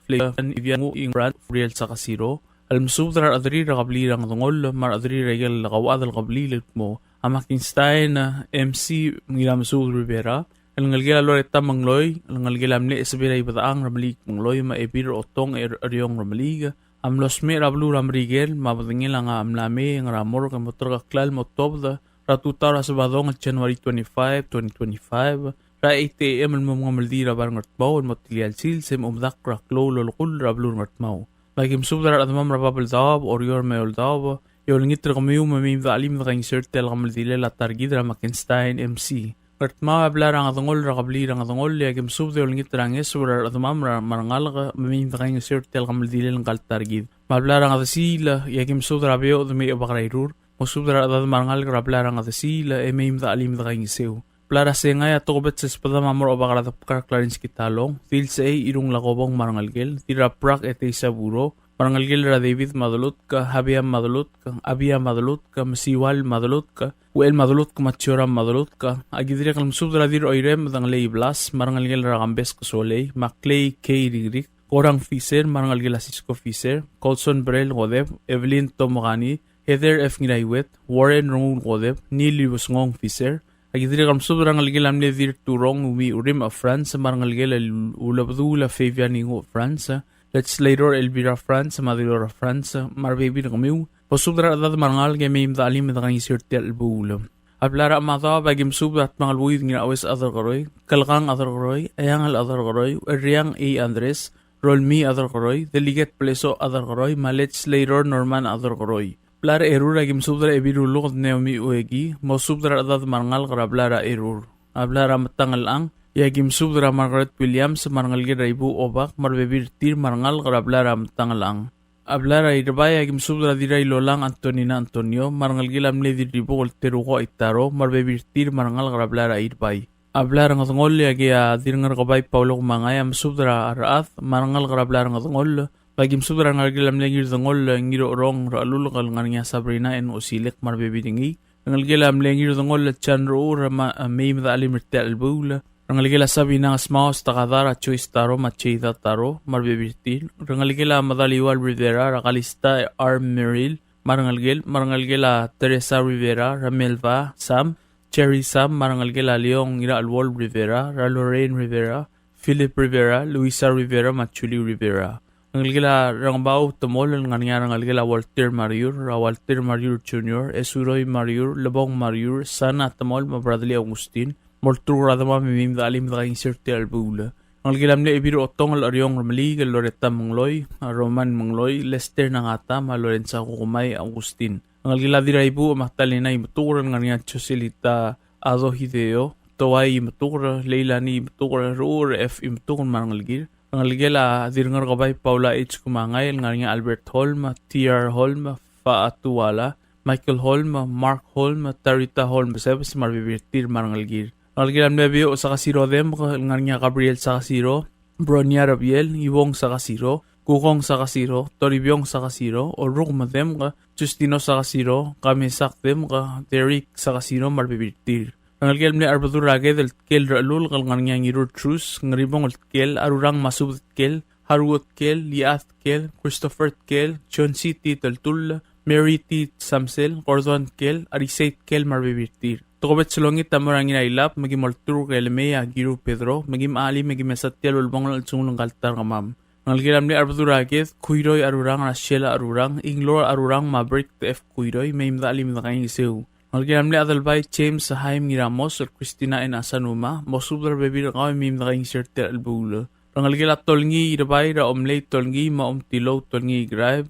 Flevan Iviangu Ingbrand Furiel Sakasiro, el mesubed er a rechederir er a kebliil er a Ngedengoll me a rechederir er a ikel kauchad el kebliil el kmo a Mackenstein M C Ngiramesubed Rivera, el ngelekel a Loretta Mengloi, el ngelekel a mle Esebei er a Ibedechang Remeliik Mengloi, me a Ebil er Otong er Eriong Remeliik, a mlo smecher er a beluu er a Merikel, me a bedengel a ngar er a mla mei e ngar er a morgue e mo ulterekokl el mo tuobed er a tutau er a Sebadong el January twenty-five, twenty twenty-five, er a eight A M el mo mengemeldiil er a bai er a Ngardmau el mo telia el sils e mo medakl er a klou el olekull er a beluu er a Ngardmau. Me aki mesubed er a rechedemam er a Babeldaob, Oreor me a Eouldaob, e olengit er kemiu me mei me dechelim e dekaingeseu er tia el kemeldilel a ta er kid er a Mackenstein M C. Ngardmau, a blai er a Ngedengoll er a kebliil er a Ngedengoll, e aki mesubed e olengit er a ngeso er a rechedemam er a, me a rengalek, me mei me dekaingeseu er tia el kemeldilel ngka el ta er kid. Me a blai er a Ngedesiil, e aki mesubed er a Beouch Demei Obak er a Irur, mosubed er a rechedad me a rengalek er a blai er a Ngedesiil e mei me dechelim e dekaingeseu. Blai er a Sengai, a tokubets el sbedam a mo er a Obak er a Debkar Clarence Kitalong, Dilsechei Irung Lakobong me a rengelekel, Dirrabrak Etei Saburo, me a rengelekel er a David Madelutk, Habia Madelutk, Abia Madelutk, Mesiual Madelutk, Uchel Madelutk me a Joram Madelutk. Aki dirrek el mesubed er a Dirroirem Dengelei Blas, me a rengelekel er a Kambes Kesolei, me a Clay K. Rikrik, Korang Fisher, me a rengelekel a Cisco Fisher, Colson Brel Kodep, Evelyn Tomokani, Heather F. Ngiraiuet, Warren Rengul Kodep, Neil Ibesngong Fisher. Aki dirrek el mesubed er a rengelekel a mle Dirturong Umi Urim of France, me a rengelekel a Ulebedul a Fabian Ingo of France, Legislator Elvira France, me a Delora France, me a rebebil er kemiu, Mosubed er a rechedad me a rengalek e mei me dechelim e dekaingeseu er tia el chelebuul. A blai er a Chemadaob a ki mesubed er a Tmangelbuid Ngiraues Aderkeroi, Kelkang Aderkeroi, Eangel Aderkeroi, Erriang E. Andres, Rolmii Aderkeroi, Delegate Blesoch Aderkeroi, me a Legislator Norman Aderkeroi. Blai er a Erur a ki mesubed er a Ebil Ruluked Naomi Ueki, mosubed er a rechedad me a rengalek er a blai er a Erur. A blai er a Metangelchang, e a ki mesubed er a Margaret Williams, me a rengelekel er a Ibuuch Obak, me a rebebil er tir me a rengalek er a blai er a Metangelchang. A blai er a Irbai a ki mesubed er a Dirrailolang Antonina Antonio, me a rengelekel a mle Dirribukel Teruko Itaro, me a rebebil er tir me a rengalek er a blai er a Irbai. A blai er a Ngedengoll e a ki a Dirrengerkebai Paulo Kumangai a mesubed er a rechad me a rengalek er a blai er a Ngedengoll, me a ki mesubed er a rengelekel a mle Ngirdengoll Ngirorong Rechelulk el ngar er ngii a Sabrina N. Osilek me a rebebil er ngii. Rengelekel a mle Ngirdengoll Chan Ruur me a mei me dechelim er tia el chelebuul. Rengelekel a Sabina Ngesmaos Takada er a Joyce Taro me a Jada Taro me a rebebil er tir. Rengelekel a Medaliual Rivera er a Kalista R. Merrill me a rengelekel, me a rengelekel a Teresa Rivera er a Melva Sam, Cherry Sam, me a rengelekel a Leong Ngiracheluol Rivera er a Lorraine Rivera, Philip Rivera, Luisa Rivera, me a Julie Rivera. Rengelekel a Rengebau Temol el ngar er ngii a rengelekel a Walter Mariur er a Walter Mariur Junior, Esuroi Mariur, Lebong Mariur, Sana Temol, me a Bradley Augustin, molturk er a demam e mei me dechelim e dekaingeseu er tia el chelebuul. Rengelekel a mle Ebil Otong el Eriong Remeliik el Loretta Mengloi, a Roman Mengloi, Lester Nangata, me a Lorenza Kukumai Augustin. Rengelekel a Dirraibuuch Magdalena Imetuker el ngar er ngii a Joselita Ado Hideo, Toai Imetuker, Leilani Imetuker, Ruur F. Imetuker me a rengelekir. Rengelekel a Dirrengerkebai Paula H. Kumangai el ngar er ngii a Albert Holm, T. R. Holm, Faatuala, Michael Holm, Mark Holm, Tarita Holm Besebes me a rebebil er tir me a rengelekir. Rengelekel a mle Beouch Sakasiro Demk el ngar er ngii a Gabriel Sakasiro, Bronia Rabiel, Iwong Sakasiro, Kukong Sakasiro, Toribiong Sakasiro, Oruk Medemk, Justino Sakasiro, Kamesak Demk, Derek Sakasiro me a rebebil er tir. Rengelekel a mle Arbedul er a Ked el Tkel Rechelulk el ngar er ngii a Ngirur Trus, Ngeribong el Tkel, Arurang Masubed Tkel, Haruo Tkel, Liad Tkel, Christopher Tkel, John C. T. Teltull, Mary T. Samsel, Gordon Tkel, Arisei Tkel me a rebebil er tir. Tokubets el olengit a mo er a Ngirailab, me ki molturk e le mei a Kiru Pedro, me ki mchelim e ki mesa tia el ulebongel el chelsengul ngka el ta er kemam. Rengelekel a mle Arbedul er a Ked, Kuiroi Arurang, Rachel Arurang, Inglor Arurang, me a Brick F. Kuiroi, mei me dechelim e dekaingeseu. Rengelekel a mle Adelbai James Haim Ngiramos, el Christina N. Asanuma, mosubed er a rebebil er kau e mei me dekaingeseu er tia el chelebuul. Rengelekel a Tolngii Irbai er a Omlei Tolngii me a Omtilou Tolngii Graib,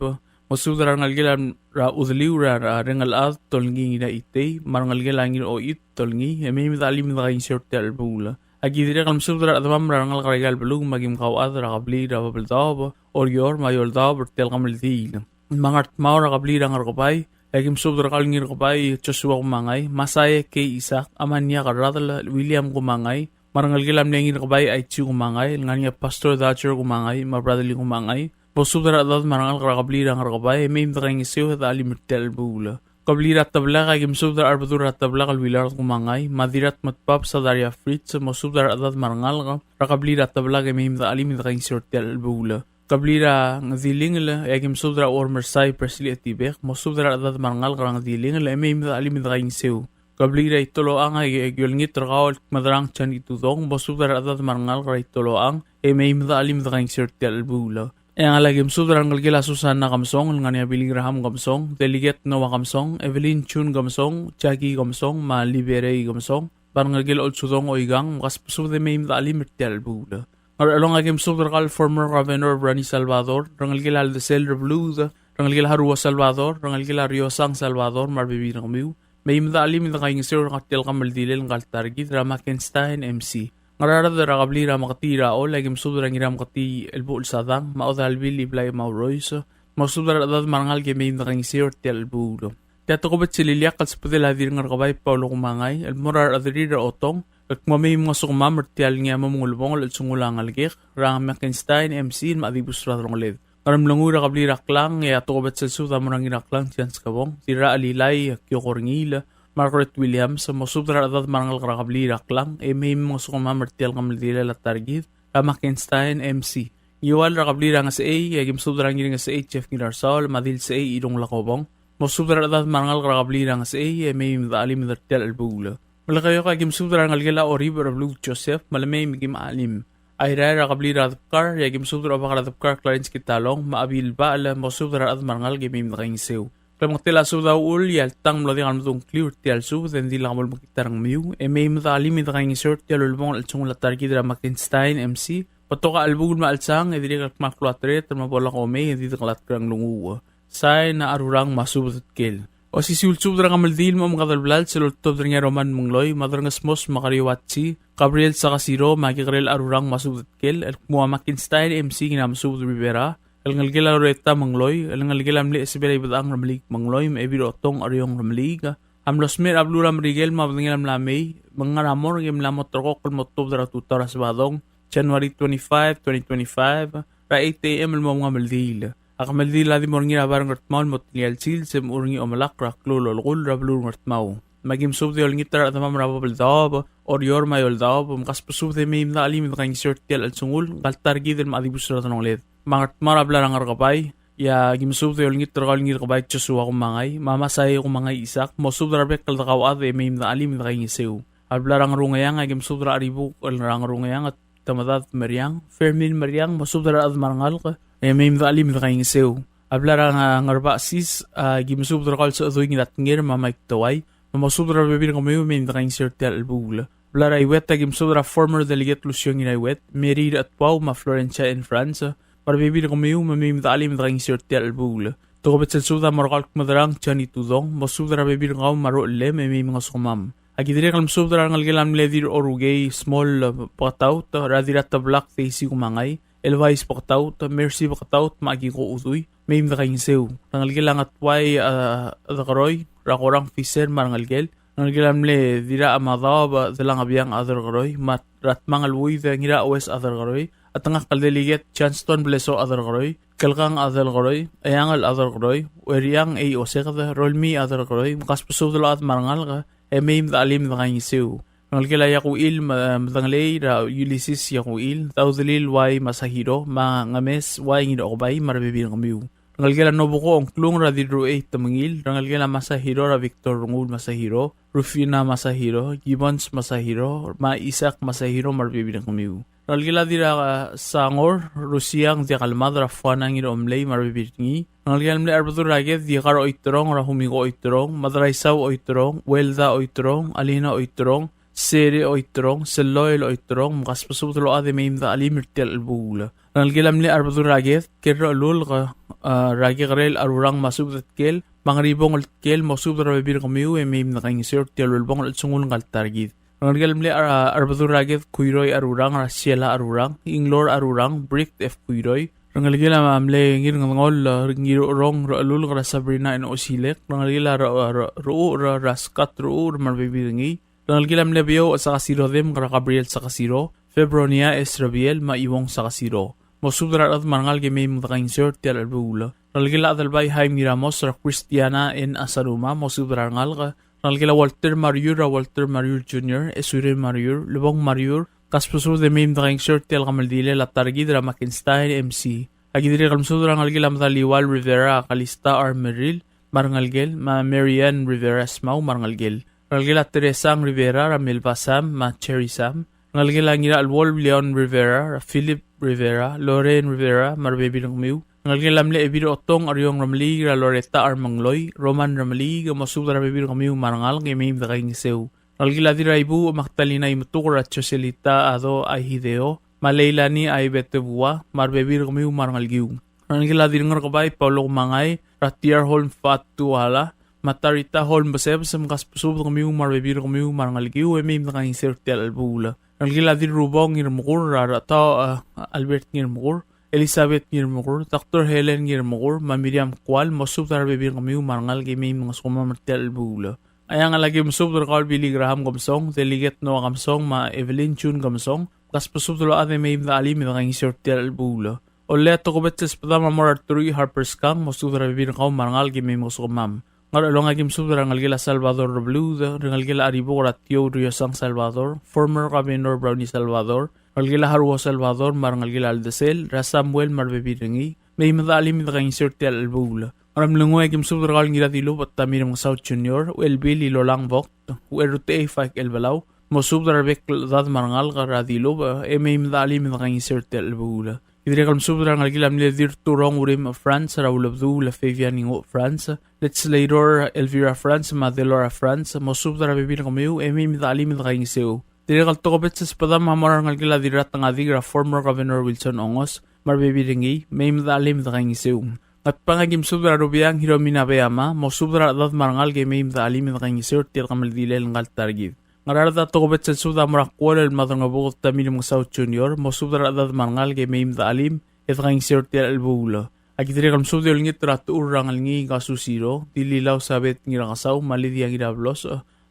mosubed er a rengelekel a Udeliu er a Rengelchad Tolngii Ngiraitei, me a rengelekel a Ngirochid Tolngii, e mei me dechelim e dekaingeseu er tia el chelebuul. A ki dirrek el mesubed er a rechedemam er a rengalek er aika el beluu, me a ki mkauchad er a kebliil er a Babeldaob, Oreor, me a Eouldaob er tia el kemeldiil. Me a Ngardmau er a kebliil er a Ngerkebai, e a ki mesubed er kau el Ngirkebai Joshua Kumangai, Masae K. Isaac, Amania Kerradel, William Kumangai, me a rengelekel a mle Ngirkebai Aichi Kumangai, el ngar er ngii a Pastor Thatcher Kumangai, me a Bradley Kumangai, mosubed er a rechedad me a rengalek er a kebliil er a Ngerkebai, e mei me dekaingeseu e dechelim er tia el chelebuul. Kebliil er a Teblak, a ki mesubed er a Arbedul er a Teblak el Willard Kumangai, me a Dirratmedbab Sadaria Fritz, mosubed er a rechedad me a rengalek er a kebliil er a Teblak e mei me dechelim e dekaingeseu er tia el chelebuul. Kebliil er a Ngedilingel, e a ki mesubed er a Uormersai Presley Etibek, mosubed er a rechedad me a rengalek er a Ngedilingel, e mei me dechelim e dekaingeseu. Kebliil er a Itolochang, e a ki olengit er kau el Kmedrang Johnny Tudong, mosubed er a rechedad me a rengalek er a Itolochang, e mei me dechelim e dekaingeseu er tia el chelebuul. E a Ngalakem, subed er a rengelekel a Susana Kemesong, el ngar er ngii a Billy Graham Kemesong, Delegate Noah Kemesong, Evelyn June Kemesong, Jackie Kemesong, me a Liberei Kemesong, me a rengelekel a Olsudong Oikang, me kasbesubed e mei me dechelim er tia el chelebuul. Ngerchelong, a ki mesubed er kau el former Governor Brani Salvador, rengelekel a Aldesel Rebluud, rengelekel a Haruo Salvador, rengelekel a Riosang Salvador, me a rebebil er kemiu, mei me dechelim e dekaingeseu er tia el kemeldilel ngka el ta er kid er a Mackenstein M C. Ngaraard er a kebliil er a Meketii er a Chol, a ki mesubed er a Ngirameketii el Buchel Sadang, me a Odalbil Iblai Maurois, mosubed er a rechedad me a rengalek e mei me dekaingeseu er tia el chelebuul. Tia tokubets el ileakl el subedel a Dirrengerkebai Paulo Kumangai el mo er a rechederir er a Otong, el kmo mei mngesukemam er tia el ngii a mo ulebongel el chelsengul a ngelekek er a Mackenstein M C el mla dibus er a delongeled. Ngeremlengui er a kebliil er a Klang, e a tokubets el subed a mo er a Ngiraklang Chance Kebong, Dirrachelilai Kioko Rengiil, Margaret Williams, mosubed er a rechedad me a rengalek er a kebliil er a Klang, e mei mngesukemam er tia el kemeldilel a ta er kid er a Mackenstein M C. Ngiwal er a kebliil er a Ngesechei, e a ki mesubed er a Ngirngesechei Jeff Ngirarsaol, me a Dilsechei Irung Lakobong, mosubed er a rechedad me a rengalek er a kebliil er a Ngesechei, e mei me dechelim er tia el chelebuul. Melekeok, a ki mesubed er a rengelekel a Oribech Rebluud Joseph, me le mei me ki mchelim. Airai er a kebliil er a Debkar, e a ki mesubed er a Obak er a Debkar Clarence Kitalong, me a Abil Bachel, mosubed er a rechedad me a rengalek e mei me dekaingeseu. Klemengetel a subed a uchul, e a le tang mlo diak el medung kliu er tia el subed, e ng di lak bo lemekngit a rengmiu, e mei me de chelim e de kaingeseu er tia el ulebongel el chelsengul a ta er kid er a Mackenstein M C, betok a chelebuul me a chelsang, e dirrek el kmal klou a tereter, me bo lak omei, e di dekelatk er a nglunguuch. Sain a Arurang me a Subed Tkel. Osisiu el subed er a kemeldiil me a omengades el blals el oltobed er ngii a Roman Mengloi, me a Derrengesmos me a Kariuatsi, Gabriel Sakasiro, me a Kekerel Arurang me a Subed Tkel, el kmo a Mackenstein M C Ngirasubed Rivera, el ngelekel a Loreta Mengloi, el ngelekel a mle Esebel Ibedang Remeliik Mengloi, me a Ebil Otong Ariong Remeliik, a mlo smecher er a beluu er a Merikel me a bedengel a mla mei, me ng ngar er a morgue e mla mo terrekokl el mo tuobed er a tutau er a Sebadong, January twenty-five, twenty twenty-five, er a eight A M el mo mengemeldiil. A kemeldiil a di mo er ngii er a bai er a Ngardmau el mo telial sils e mo er ngii a omelakl er a klou el olekull er a beluu er a Ngardmau. Me aki mesubed e olengit er a rechedemam er a Babeldaob, Oreor me a Eouldaob, me kasbesubed e mei me de chelim e de kaingeseu er tia el chelsengul ngka el ta er kid el mla dibus er a delongeled. Me a Ngardmau er a blai er a Ngerkebai, e aki mesubed e olengit er kau el Ngirkebai Joshua Kumangai, me a Masai Kumangai Isak, mosubed er a rebek el dekauchad e mei me de chelim e de kaingeseu. A blai er a Ngerungeang, aki mesubed er a Cheribuk el Ngerungeang, Temedad Meriang, Fermin Meriang, mosubed er a rechad me a rengalek, e mei me de chelim e de kaingeseu. A blai er a Ngerbachsis, aki mesubed er kau el Sechedui Ngiratnger me a Mike Towai, me mosubed er a rebebil er kemiu e mei me de kaingeseu er tia el chelebuul. Blai er a Iuet, aki mesubed er a former delegate Lucio Ngiraiuet, Mary Rechetuau me a Florencia N. Franz, me a rebebil er kemiu me mei me de chelim e de kaingeseu er tia el chelebuul. Tokubets el subed a mo er kau el Kmedrang Johnny Tudong, mosubed er a rebebil er kau me a ruchellem e mei me ngosukemam. Aki dirrek el mesubed er a rengelekel a mle Dirrorukei Small, e, Beketaut, er a Dirrateblak Daisy Kumangai, Elvais Beketaut, Mercy Beketaut, me a Kiko Udui, mei me de kaingeseu. Rengelekel a Ngetuai, e, Dekeroi, er a Korang Fisher me a rengelekel. Rengelekel a mle Dirrachemadaob, Delangebiang Aderkeroi, me a Ratmangelwid Ngiraues Aderkeroi, a Tengakl el Delegate Johnston Blesoch Aderkeroi, Kelkang Aderkeroi, Eangel Aderkeroi, Ueriang Ei Oseked, Rolmii Aderkeroi, me kasbesubed el ochad me a rengalek, e mei me de chelim e de kaingeseu. Rengelekel a Iakuchil me, Medengelei er a Ulysses Iakuchil, Daudelil Wai Masahiro, me a Ngemes Wai Ngirokebai, me a rebebil er kemiu. Rengelekel a Nobuko Ongklung er a Dirruchei Temengil, rengelekel a Masahiro er a Victor Rengul Masahiro, Rufina Masahiro, Gibbons Masahiro, me a Isaac Masahiro, me a rebebil er kemiu. Rengelekel a Dirrasangor, Rusiang Diakalmad er a Fuana Ngiromlei, me a rebebil er ngii. Rengelekel a mle Arbedul er a Ked, Diekar Oiterong er a Humiko Oiterong, Madraisau Oiterong, Welda Oiterong, Alina Oiterong, Sere Oiterong, Seloel Oiterong, me kasbesubed el ochad e mei me de chelim er tia el chelebuul. Rengelekel a mle Arbedul er a Ked, Kerrechelulk, e, er a Kekerel Arurang me a Subed Tkel, me a Ngeribongel Tkel, mosubed er a rebebil er kemiu e mei me de kaingeseu er tia el ulebongel el chelsengul ngka el ta er kid. Rengelekel a mle Ar-, Arbedul er a Ked, Kuiroi Arurang, er a Siela Arurang, Inglor Arurang, Brict F. Kuiroi. Rengelekel a mle Ngirngedengoll, e, Ngirurong, Rechelulk er a Sabrina N. Osilek. Rengelekel a Re-, Re-, Rechucher, er a Skat Rechucher, me a rebebil er ngii. Rengelekel a mle Beouch Sakasiro Demk er a Gabriel Sakasiro, Febronia S. Rebiel, me a Iuong Sakasiro. Mosubed er a rechad me a rengalek e mei me de kaingeseu er tia el chelebuul. Rengelekel a Adelbai Haim Ngiramos er a Christiana N. Asaruma, mosubed er a rengalek. Rengelekel a Walter Mariur er a Walter Mariur Junior, Esure Mariur, Lebong Mariur, kasbesubed e mei me de kaingeseu er tia el kemeldilel a ta er kid er a Mackenstein M C. Aki dirrek el mesubed er a rengelekel a Medaliual Rivera, a Kalista R. Merrill, me a rengelekel, me a Mary Ann Rivera Smau, me a rengelekel. Rengelekel a Teresang Rivera, er a Melba Sam, me a Cherry Sam. Rengelekel a Ngiracheluol Leon Rivera, er a Philip Rivera, Lorraine Rivera, me a rebebil er kemiu. Rengelekel a mle Ebil Otong Ariong Remeliik, er a Loretta R. Mengloi, Roman Remeliik, mosubed er a rebebil er kemiu me a rengalek e mei me de kaingeseu. Rengelekel a Dirraibuuch Magdalena Imetuker, er a Joselita Ado Aihideo, me a Leilani Aibetebua, me a rebebil er kemiu me a rengelekiu. Rengelekel a Dirrengerkebai Paulo Kumangai, er a Tiar Holm Fatuala, me a Tarita Holm Besebes, me kasbesubed er kemiu me a rebebil er kemiu me a rengelekiu e mei me de kaingeseu er tia el chelebuul. Rengelekel a Dirrubong Ngirmekur, er a Rechetaoch, e, Albert Ngirmekur, Elizabeth Ngirmekur, Doctor Helen Ngirmekur, me a Miriam Kual, mosubed er a rebebil er kemiu me a rengalek e mei me ngosukemam er tia el chelebuul. Aiang, aki mesubed er kau el Billy Graham Kemesong, Delegate Noah Kemesong, me a Evelyn June Kemesong, kasbesubed el ochad e mei me de chelim e de kaingeseu er tia el chelebuul. Olei, a tokubets el sbedam a mo er a Rteruich Harper Skang, mosubed er a rebebil er kau me a rengalek e mei me ngosukemam. Ngerchelong, aki mesubed er a rengelekel a Salvador Rebluud, rengelekel a Aribuk er a Tiou Riosang Salvador, former Governor Brownie Salvador, rengelekel a Haruo Salvador, me a rengelekel a Aldesel, er a Samuel me a rebebil er ngii, mei me de chelim e de kaingeseu er tia el chelebuul. Ngeremlengui, aki mesubed er kau el Ngiradilubech Tommy Remengesau Junior, Uchelbil Ilolang Vogt, Ucherutechei Faik Elbelau, mosubed er a rebek el chedad me a rengalek er a Dilubech, e mei me de chelim e de kaingeseu er tia el chelebuul. Ki dirrek el mesubed er a rengelekel a mle Dirturong Urim France, er a Ulebdul Fabian Ingo France, Legislator Elvira France, me a Delora France, mosubed er a rebebil er kemiu, e mei me de chelim e de kaingeseu. Dirrek el tokubets el sbedam a mo er a rengelekel a Dirratengadik er a former Governor Wilson Ongos, me a rebebil er ngii, mei me de chelim e de kaingeseu. Ngatpang a ki mesubed er a Rubiang Hiromina Beama, mosubed er a rechedad me a rengalek e mei me de chelim e de kaingeseu er tia el kemeldilel ngka el ta er kid. Ngaraard a tokubets el subed a mo er a Kuolel el Madrangebuked Tamil Mengesau Junior, mosubed er a rechedad me a rengalek e mei me de chelim e de kaingeseu er tia el chelebuul. A ki dirrek el mesubed e olengit er a Techur er a Ngelngii Kasusiro, Dililau Sabet Ngirakesau, me a Lydia Ngirablos,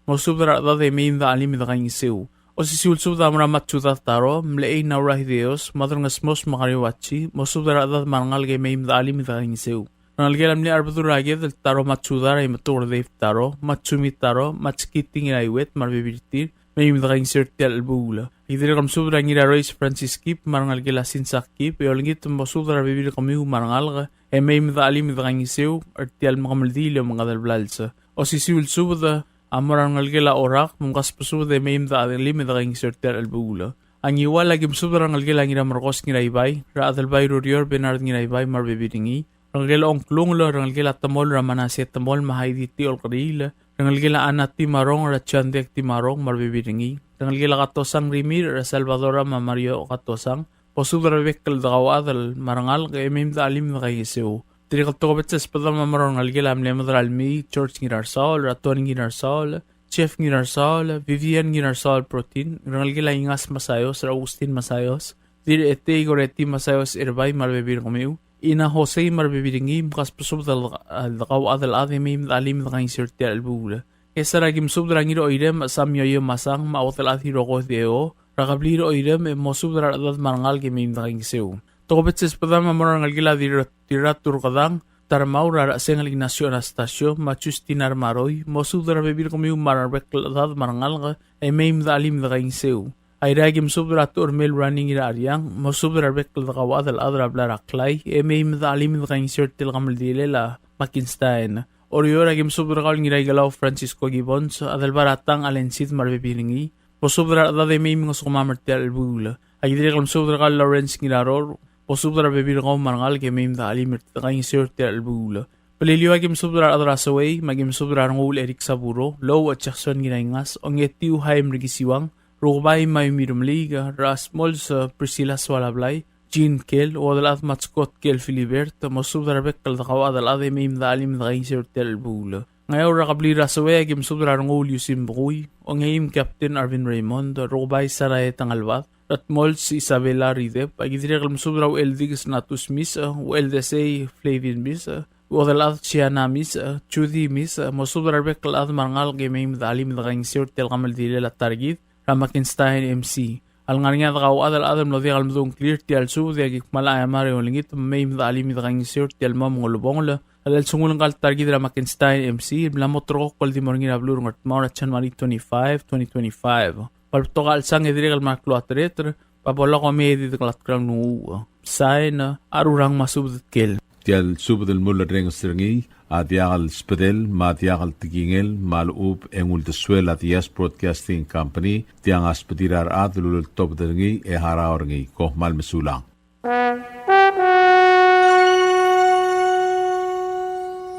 mosubed er a rechedad e mei me de chelim e de kaingeseu. Osisiu el subed a mo er a Matsuda Taro, Mlechei Naura Hideos, Madrangesmos me a Kariuachi, mosubed er a rechedad me a rengalek e mei me de chelim e de kaingeseu. Rengelekel a mle Arbedul er a Ked el Taro Matsuda, er a Imetuker Dave Taro, Matsumi Taro, Matskiti Ngiraiuet, me a rebebil er tir, mei me de kaingeseu er tia el chelebuul. Ki dirrek el mesubed er a Ngirarois Francis Kip, me a rengelekel a Sinsak Kip, e olengit mosubed er a rebebil er kemiu me a rengalek, e mei me de chelim e de kaingeseu er tia el kemeldiil e omengades el blals. Osisiu el subed a mo er a rengelekel a Orak, me mkasbesubed e mei me de chelim e de kaingeseu er tia el chelebuul. A Ngiwal a ki mesubed er a rengelekel a Ngiramerkos Ngiraibai, er a Adelbai Rurior Bernard Ngiraibai me a rebebil er ngii, rengelekel a Ongklungel, rengelekel a Temol er a Manasia Temol me a Haidi T. Olkeriil, rengelekel a Ana Timarong er a Chiandek Timarong me a rebebil er ngii, rengelekel a Katosang Rimirch er a Salvador me a Mario Katosang, mosubed er a rebek el dekauchad me a rengalek e mei me de chelim e de kaingeseu. Dirrek el tokubets el sbedam a mo er a rengelekel a mle Mederalmii George Ngirarsaol, er a Tony Ngirarsaol, Jeff Ngirarsaol, Vivian Ngirarsaol Protin, rengelekel a Ingas Masayos, er a Augustin Masayos, Dirretei Goreti Masayos Erbai me a rebebil er kemiu, Ina Jose me a rebebil er ngii, mkasbesubed el dekauchad el chad e mei me de chelim e de kaingeseu er tia el chelebuul. Ngchesar a ki mesubed er a Ngiroirem Sam Yoyo Masang, me a Uodelchad Hiroko Deo, er a kebliil er a Oirem, e mosubed er a rechedad me a rengalek e mei me de kaingeseu. Tokubets el sbedam a mo er a rengelekel a Dirra-, Dirraturkedang Tarmau, er a Rechesengel Ignacio Anastasio, me a Justina Remaroi, mosubed er a rebebil er kemiu me a rebek el chedad me a rengalek, e mei me de chelim e de kaingeseu. Airai a ki mesubed er a Tuchermel Running er a Ariang, mosubed er a rebek el dekauchad el chad er a blai er a Klai, e mei me de chelim e de kaingeseu er tia el kemeldilel a Mackenstein. Oreor a ki mesubed er kau el Ngiraikelau Francisco Gibbons, Adelbai er a Tang Allen Sid me a rebebil er ngii, mosubed er a rechedad e mei me ngosukemam er tia el chelebuul. A ki dirrek el mesubed er kau el Lawrence Ngiraror, mosubed er a rebebil er kau me a rengalek e mei me de chelim e de kaingeseu er tia el chelebuul. Beliliou a ki mesubed er a rechad er a Sewei, me a ki mesubed er a Renguul Eric Saburo, Lou Jackson Ngiraingas, Ongetiu Haim Rikisiwang, Rukebai Mayumi Remeliik, er a Smols Priscilla Soalablai, Jean Kel, Uodelchad Matskot Kel Philibert, mosubed er a rebek el dekauchad el chad e mei me de chelim e de kaingeseu er tia el chelebuul. Ngeaur er a kebliil er a Sewei a ki mesubed er a Renguul Yusim Bekui, Ongeim Captain Arvin Raymond, Rukebai Sarae Tangelbad, Ratmols Isabella Ridep, a ki dirrek el mesubed er a Ucheldikes Natus Misech, Ucheldesei Flavin Misech, Uodelchad Siana Misech, Judy Misech, mosubed er a rebek el chad me a rengalek e mei me de chelim e de kaingeseu er tia el kemeldilel a ta er kid er a Mackenstein M C. A lengar er ngii a dekauchad el chad el mlo diak el medung a ngklir er tia el subed e a ki kmal aiamar e olengit me mei me de chelim e de kaingeseu er tia el mo ulebongel el chelsengul ngka el ta er kid er a Mackenstein M C, el mla mo ulterekokl el di mo er ngii er a beluu er a Ngardmau er a January twenty-five, twenty twenty-five. Bo lebetok a chelsang e dirrek el mla klou a tereter, me bo lak omei e di dekaklatk er a nglunguuch. Sain, a Rurang me a Subedetkel. Tia el subed el mulerrenges er ngii a diak el sbedel me a diak el tekingel me a lechub e ng uldesuel a Diaz Broadcasting Company, tiang a sbedir a rechad el uleltobed er ngii e harau er ngii. Kom kmal mesulang.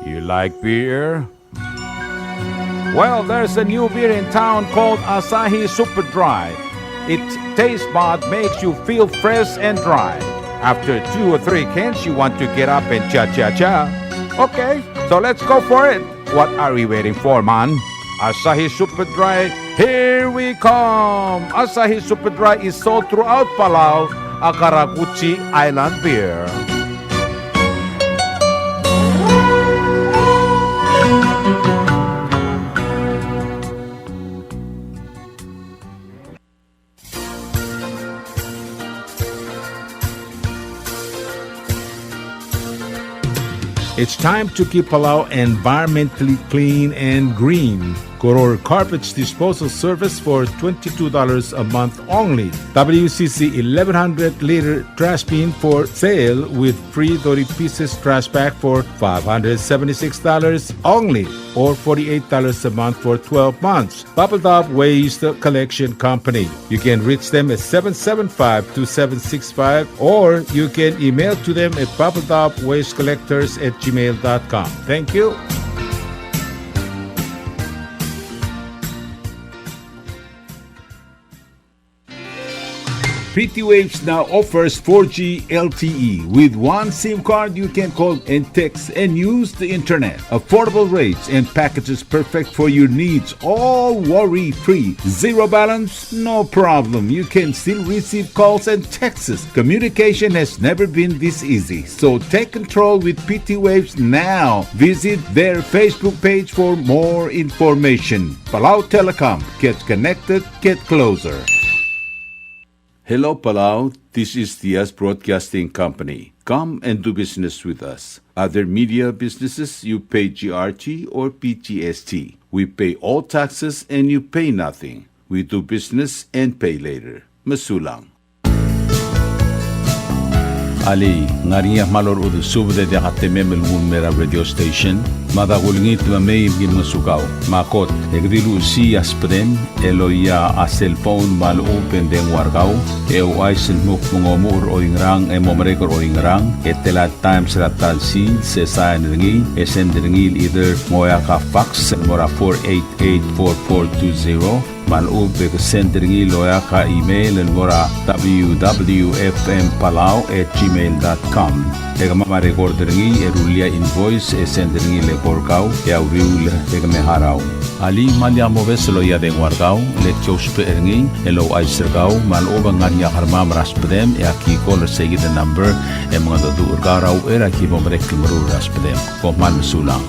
You like beer? Well, there's a new beer in town called Asahi Super Dry. Its taste bud makes you feel fresh and dry. After two or three cans, you want to get up and cha-cha-cha. Okay, so let's go for it. What are we waiting for, man? Asahi Super Dry, here we come! Asahi Super Dry is sold throughout Palau, a karakuchi island beer. It's time to keep Palau environmentally clean and green. Koror garbage disposal service for twenty-two dollars a month only. W C C eleven hundred liter trash bin for sale with free thirty pieces trash bag for five hundred seventy-six dollars only, or forty-eight dollars a month for twelve months. Babeldaob Waste Collection Company. You can reach them at seven seven five, two seven six five, or you can email to them at babeldaob waste collectors at gmail dot com. Thank you. P T Waves now offers four G L T E. With one SIM card, you can call and text and use the internet. Affordable rates and packages perfect for your needs, all worry-free. Zero balance? No problem. You can still receive calls and texts. Communication has never been this easy. So take control with P T Waves now. Visit their Facebook page for more information. Palau Telecom. Get connected. Get closer. Hello, Palau. This is Diaz Broadcasting Company. Come and do business with us. Other media businesses, you pay G R T or P G S T. We pay all taxes and you pay nothing. We do business and pay later. Mesulang. Alii, ng ngar er ngii a kmal orechudel subed e diak a temem el nguu el mei er a radio station? Mada kulengit me mei me ki ngosukau. Me a kot, e ke di luchesii a subedem el oia a cellphone me a lechub e ng dengua er kau, e ouchais el dmu kmo ng omuchel er oingerang e mo merek er oingerang, e tela el times er a ta el sils, e sain er ngii, e send er ngii el either ng oeak a fax el mo er a four eight eight four four two zero, me a lechub e ke send er ngii el oeak a email el mo er a W W F M Palau at gmail dot com. E kemam a record er ngii e rullii a invoice e send er ngii el eko er kau e a uriul e ke me harau. Alii, me lak mobes el oia dengua er kau, le ki ousbech er ngii el ouchais er kau me a lechub e ng ngar er ngii a kermam er a subedem e aki call er seikid el number e mengedecheduch er kau er a uchei er a ki bo merek el meruul er a subedem. Kom kmal mesulang.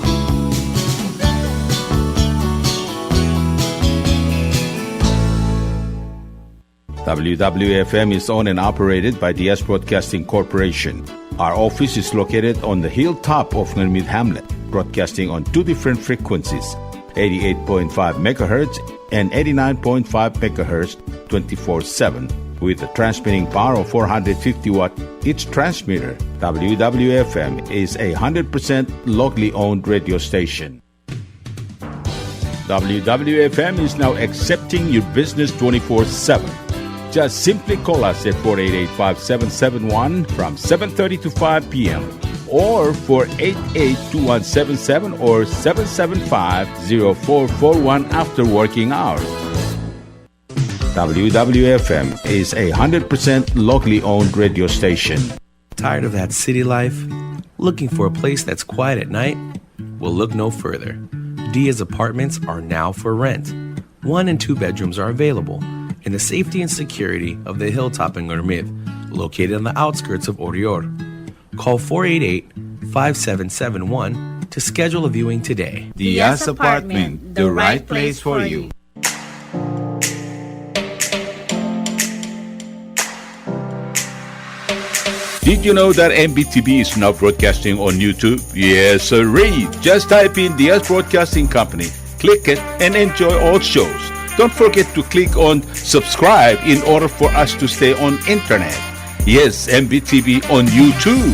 W W F M is owned and operated by Diaz Broadcasting Corporation. Our office is located on the hilltop of Ngermid Hamlet, broadcasting on two different frequencies, eighty-eight point five megahertz and eighty-nine point five megahertz, twenty-four seven, with a transmitting power of four hundred fifty watt each transmitter. W W F M is a hundred percent locally owned radio station. W W F M is now accepting your business twenty-four seven. Just simply call us at four eight eight, five seven seven one from seven thirty to five p m, or four eight eight, two one seven seven or seven seven five, zero four four one after working hours. W W F M is a hundred percent locally owned radio station. Tired of that city life? Looking for a place that's quiet at night? Well, look no further. Diaz Apartments are now for rent. One and two bedrooms are available in the safety and security of the hilltop in Ngermid, located on the outskirts of Oreor. Call four eight eight, five seven seven one to schedule a viewing today. Diaz Apartment, the right place for you. Did you know that M B T V is now broadcasting on YouTube? Yes, sirree. Just type in Diaz Broadcasting Company, click it, and enjoy all shows. Don't forget to click on subscribe in order for us to stay on internet. Yes, M B T V on YouTube.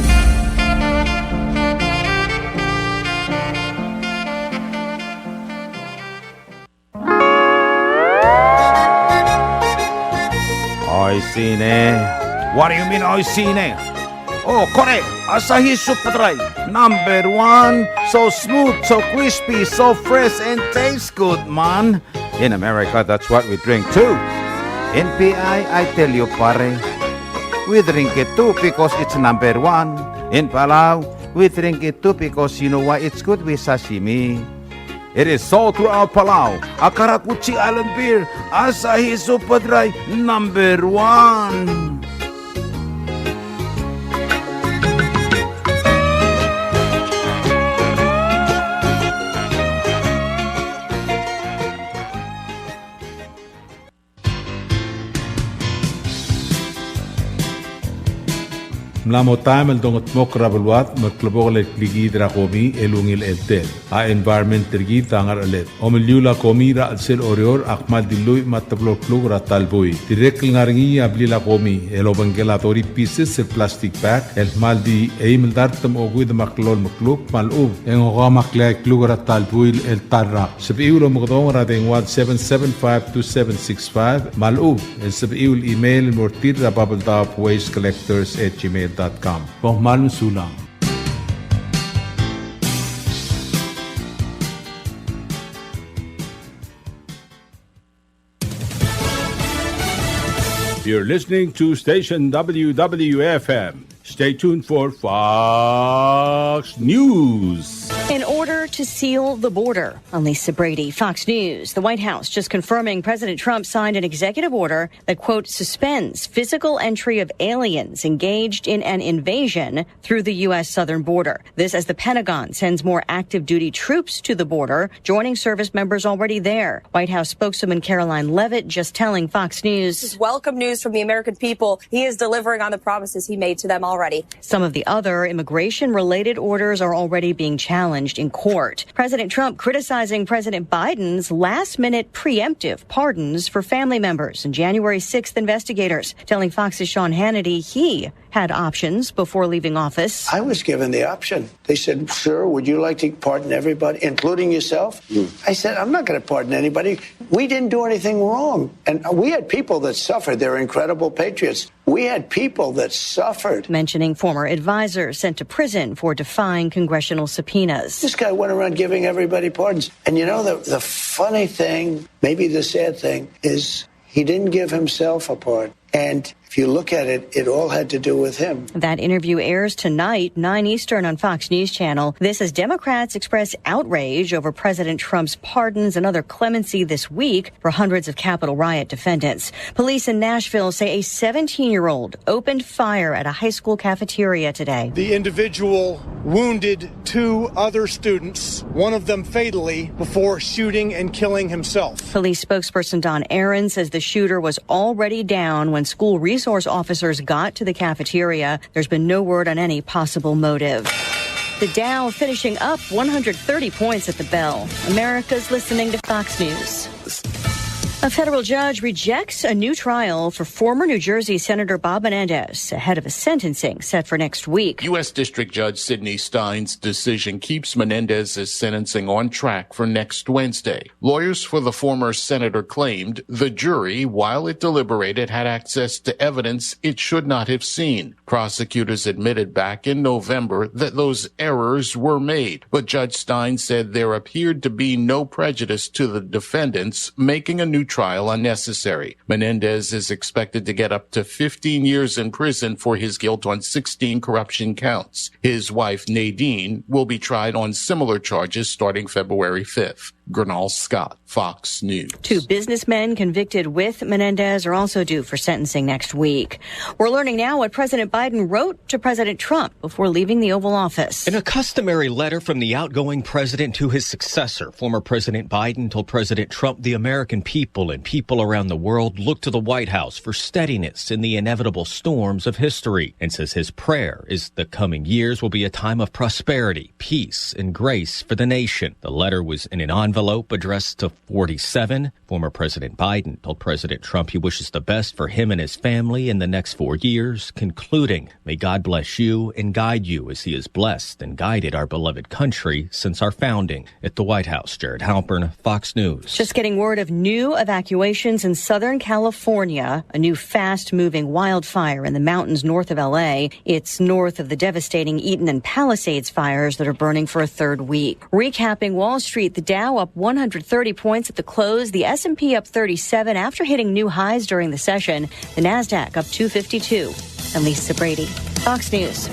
Oishii ne. What do you mean, oishii ne? Oh, kore, Asahi Super Dry, number one. So smooth, so crispy, so fresh, and tastes good, man. In America, that's what we drink too. In P I, I tell you, pare, we drink it too because it's number one. In Palau, we drink it too because you know why? It's good with sashimi. It is sold throughout Palau. A karakuchi island beer, Asahi Super Dry, number one. Ng mla mo taem el dongedmokl er a beluad me klebokel el klikiid er a komi el ungil cheltel. A environment er kid a ngercheled. Omeliul a komi er a chelsel Oreor a kmal di lluich me a teblo el kluk er a ta el buil. Dirrek el ngar er ngii a blil a komi el obengkel a thirty pieces el plastic bag el kmal di eim el dart me a okeuid me a kllolem el kluk me a lechub e ng okeim a kleai el kluk er a ta el buil el ta el rak. Sebechiu el omekedong er a dengua el seven seven five two seven six five me a lechub e ng sebechiu el email el mo er tir er a Babeldaob waste collectors at gmail dot com. Kom kmal mesulang. You're listening to station W W F M. Stay tuned for Fox News. In order to seal the border, I'm Lisa Brady, Fox News. The White House just confirming President Trump signed an executive order that, quote, suspends physical entry of aliens engaged in an invasion through the U S southern border. This as the Pentagon sends more active duty troops to the border, joining service members already there. White House spokeswoman Karoline Leavitt just telling Fox News. This is welcome news from the American people. He is delivering on the promises he made to them already. Some of the other immigration-related orders are already being challenged in court. President Trump criticizing President Biden's last-minute preemptive pardons for family members and January sixth investigators, telling Fox's Sean Hannity he had options before leaving office. I was given the option. They said, "Sir, would you like to pardon everybody, including yourself?" I said, "I'm not gonna pardon anybody. We didn't do anything wrong." And we had people that suffered. They're incredible patriots. We had people that suffered. Mentioning former advisors sent to prison for defying congressional subpoenas. This guy went around giving everybody pardons. And you know, the, the funny thing, maybe the sad thing, is he didn't give himself a pardon. And if you look at it, it all had to do with him. That interview airs tonight, nine Eastern on Fox News Channel. This as Democrats express outrage over President Trump's pardons and other clemency this week for hundreds of Capitol riot defendants. Police in Nashville say a seventeen-year-old opened fire at a high school cafeteria today. The individual wounded two other students, one of them fatally, before shooting and killing himself. Police spokesperson Don Aaron says the shooter was already down when school resource officers got to the cafeteria. There's been no word on any possible motive. The Dow finishing up one hundred thirty points at the bell. America's listening to Fox News. A federal judge rejects a new trial for former New Jersey Senator Bob Menendez ahead of a sentencing set for next week. U S District Judge Sidney Stein's decision keeps Menendez's sentencing on track for next Wednesday. Lawyers for the former senator claimed the jury, while it deliberated, had access to evidence it should not have seen. Prosecutors admitted back in November that those errors were made, but Judge Stein said there appeared to be no prejudice to the defendants, making a new trial unnecessary. Menendez is expected to get up to fifteen years in prison for his guilt on sixteen corruption counts. His wife, Nadine, will be tried on similar charges starting February fifth. Gurnal Scott, Fox News. Two businessmen convicted with Menendez are also due for sentencing next week. We're learning now what President Biden wrote to President Trump before leaving the Oval Office. In a customary letter from the outgoing president to his successor, former President Biden told President Trump the American people and people around the world look to the White House for steadiness in the inevitable storms of history, and says his prayer is the coming years will be a time of prosperity, peace, and grace for the nation. The letter was in an envelope addressed to forty-seven. Former President Biden told President Trump he wishes the best for him and his family in the next four years, concluding, "May God bless you and guide you as he has blessed and guided our beloved country since our founding." At the White House, Jared Halpern, Fox News. Just getting word of new evacuations in Southern California, a new fast-moving wildfire in the mountains north of L A. It's north of the devastating Eaton and Palisades fires that are burning for a third week. Recapping Wall Street, the Dow up one hundred thirty points at the close, the S and P up thirty-seven after hitting new highs during the session, the Nasdaq up two fifty-two. I'm Lisa Brady, Fox News.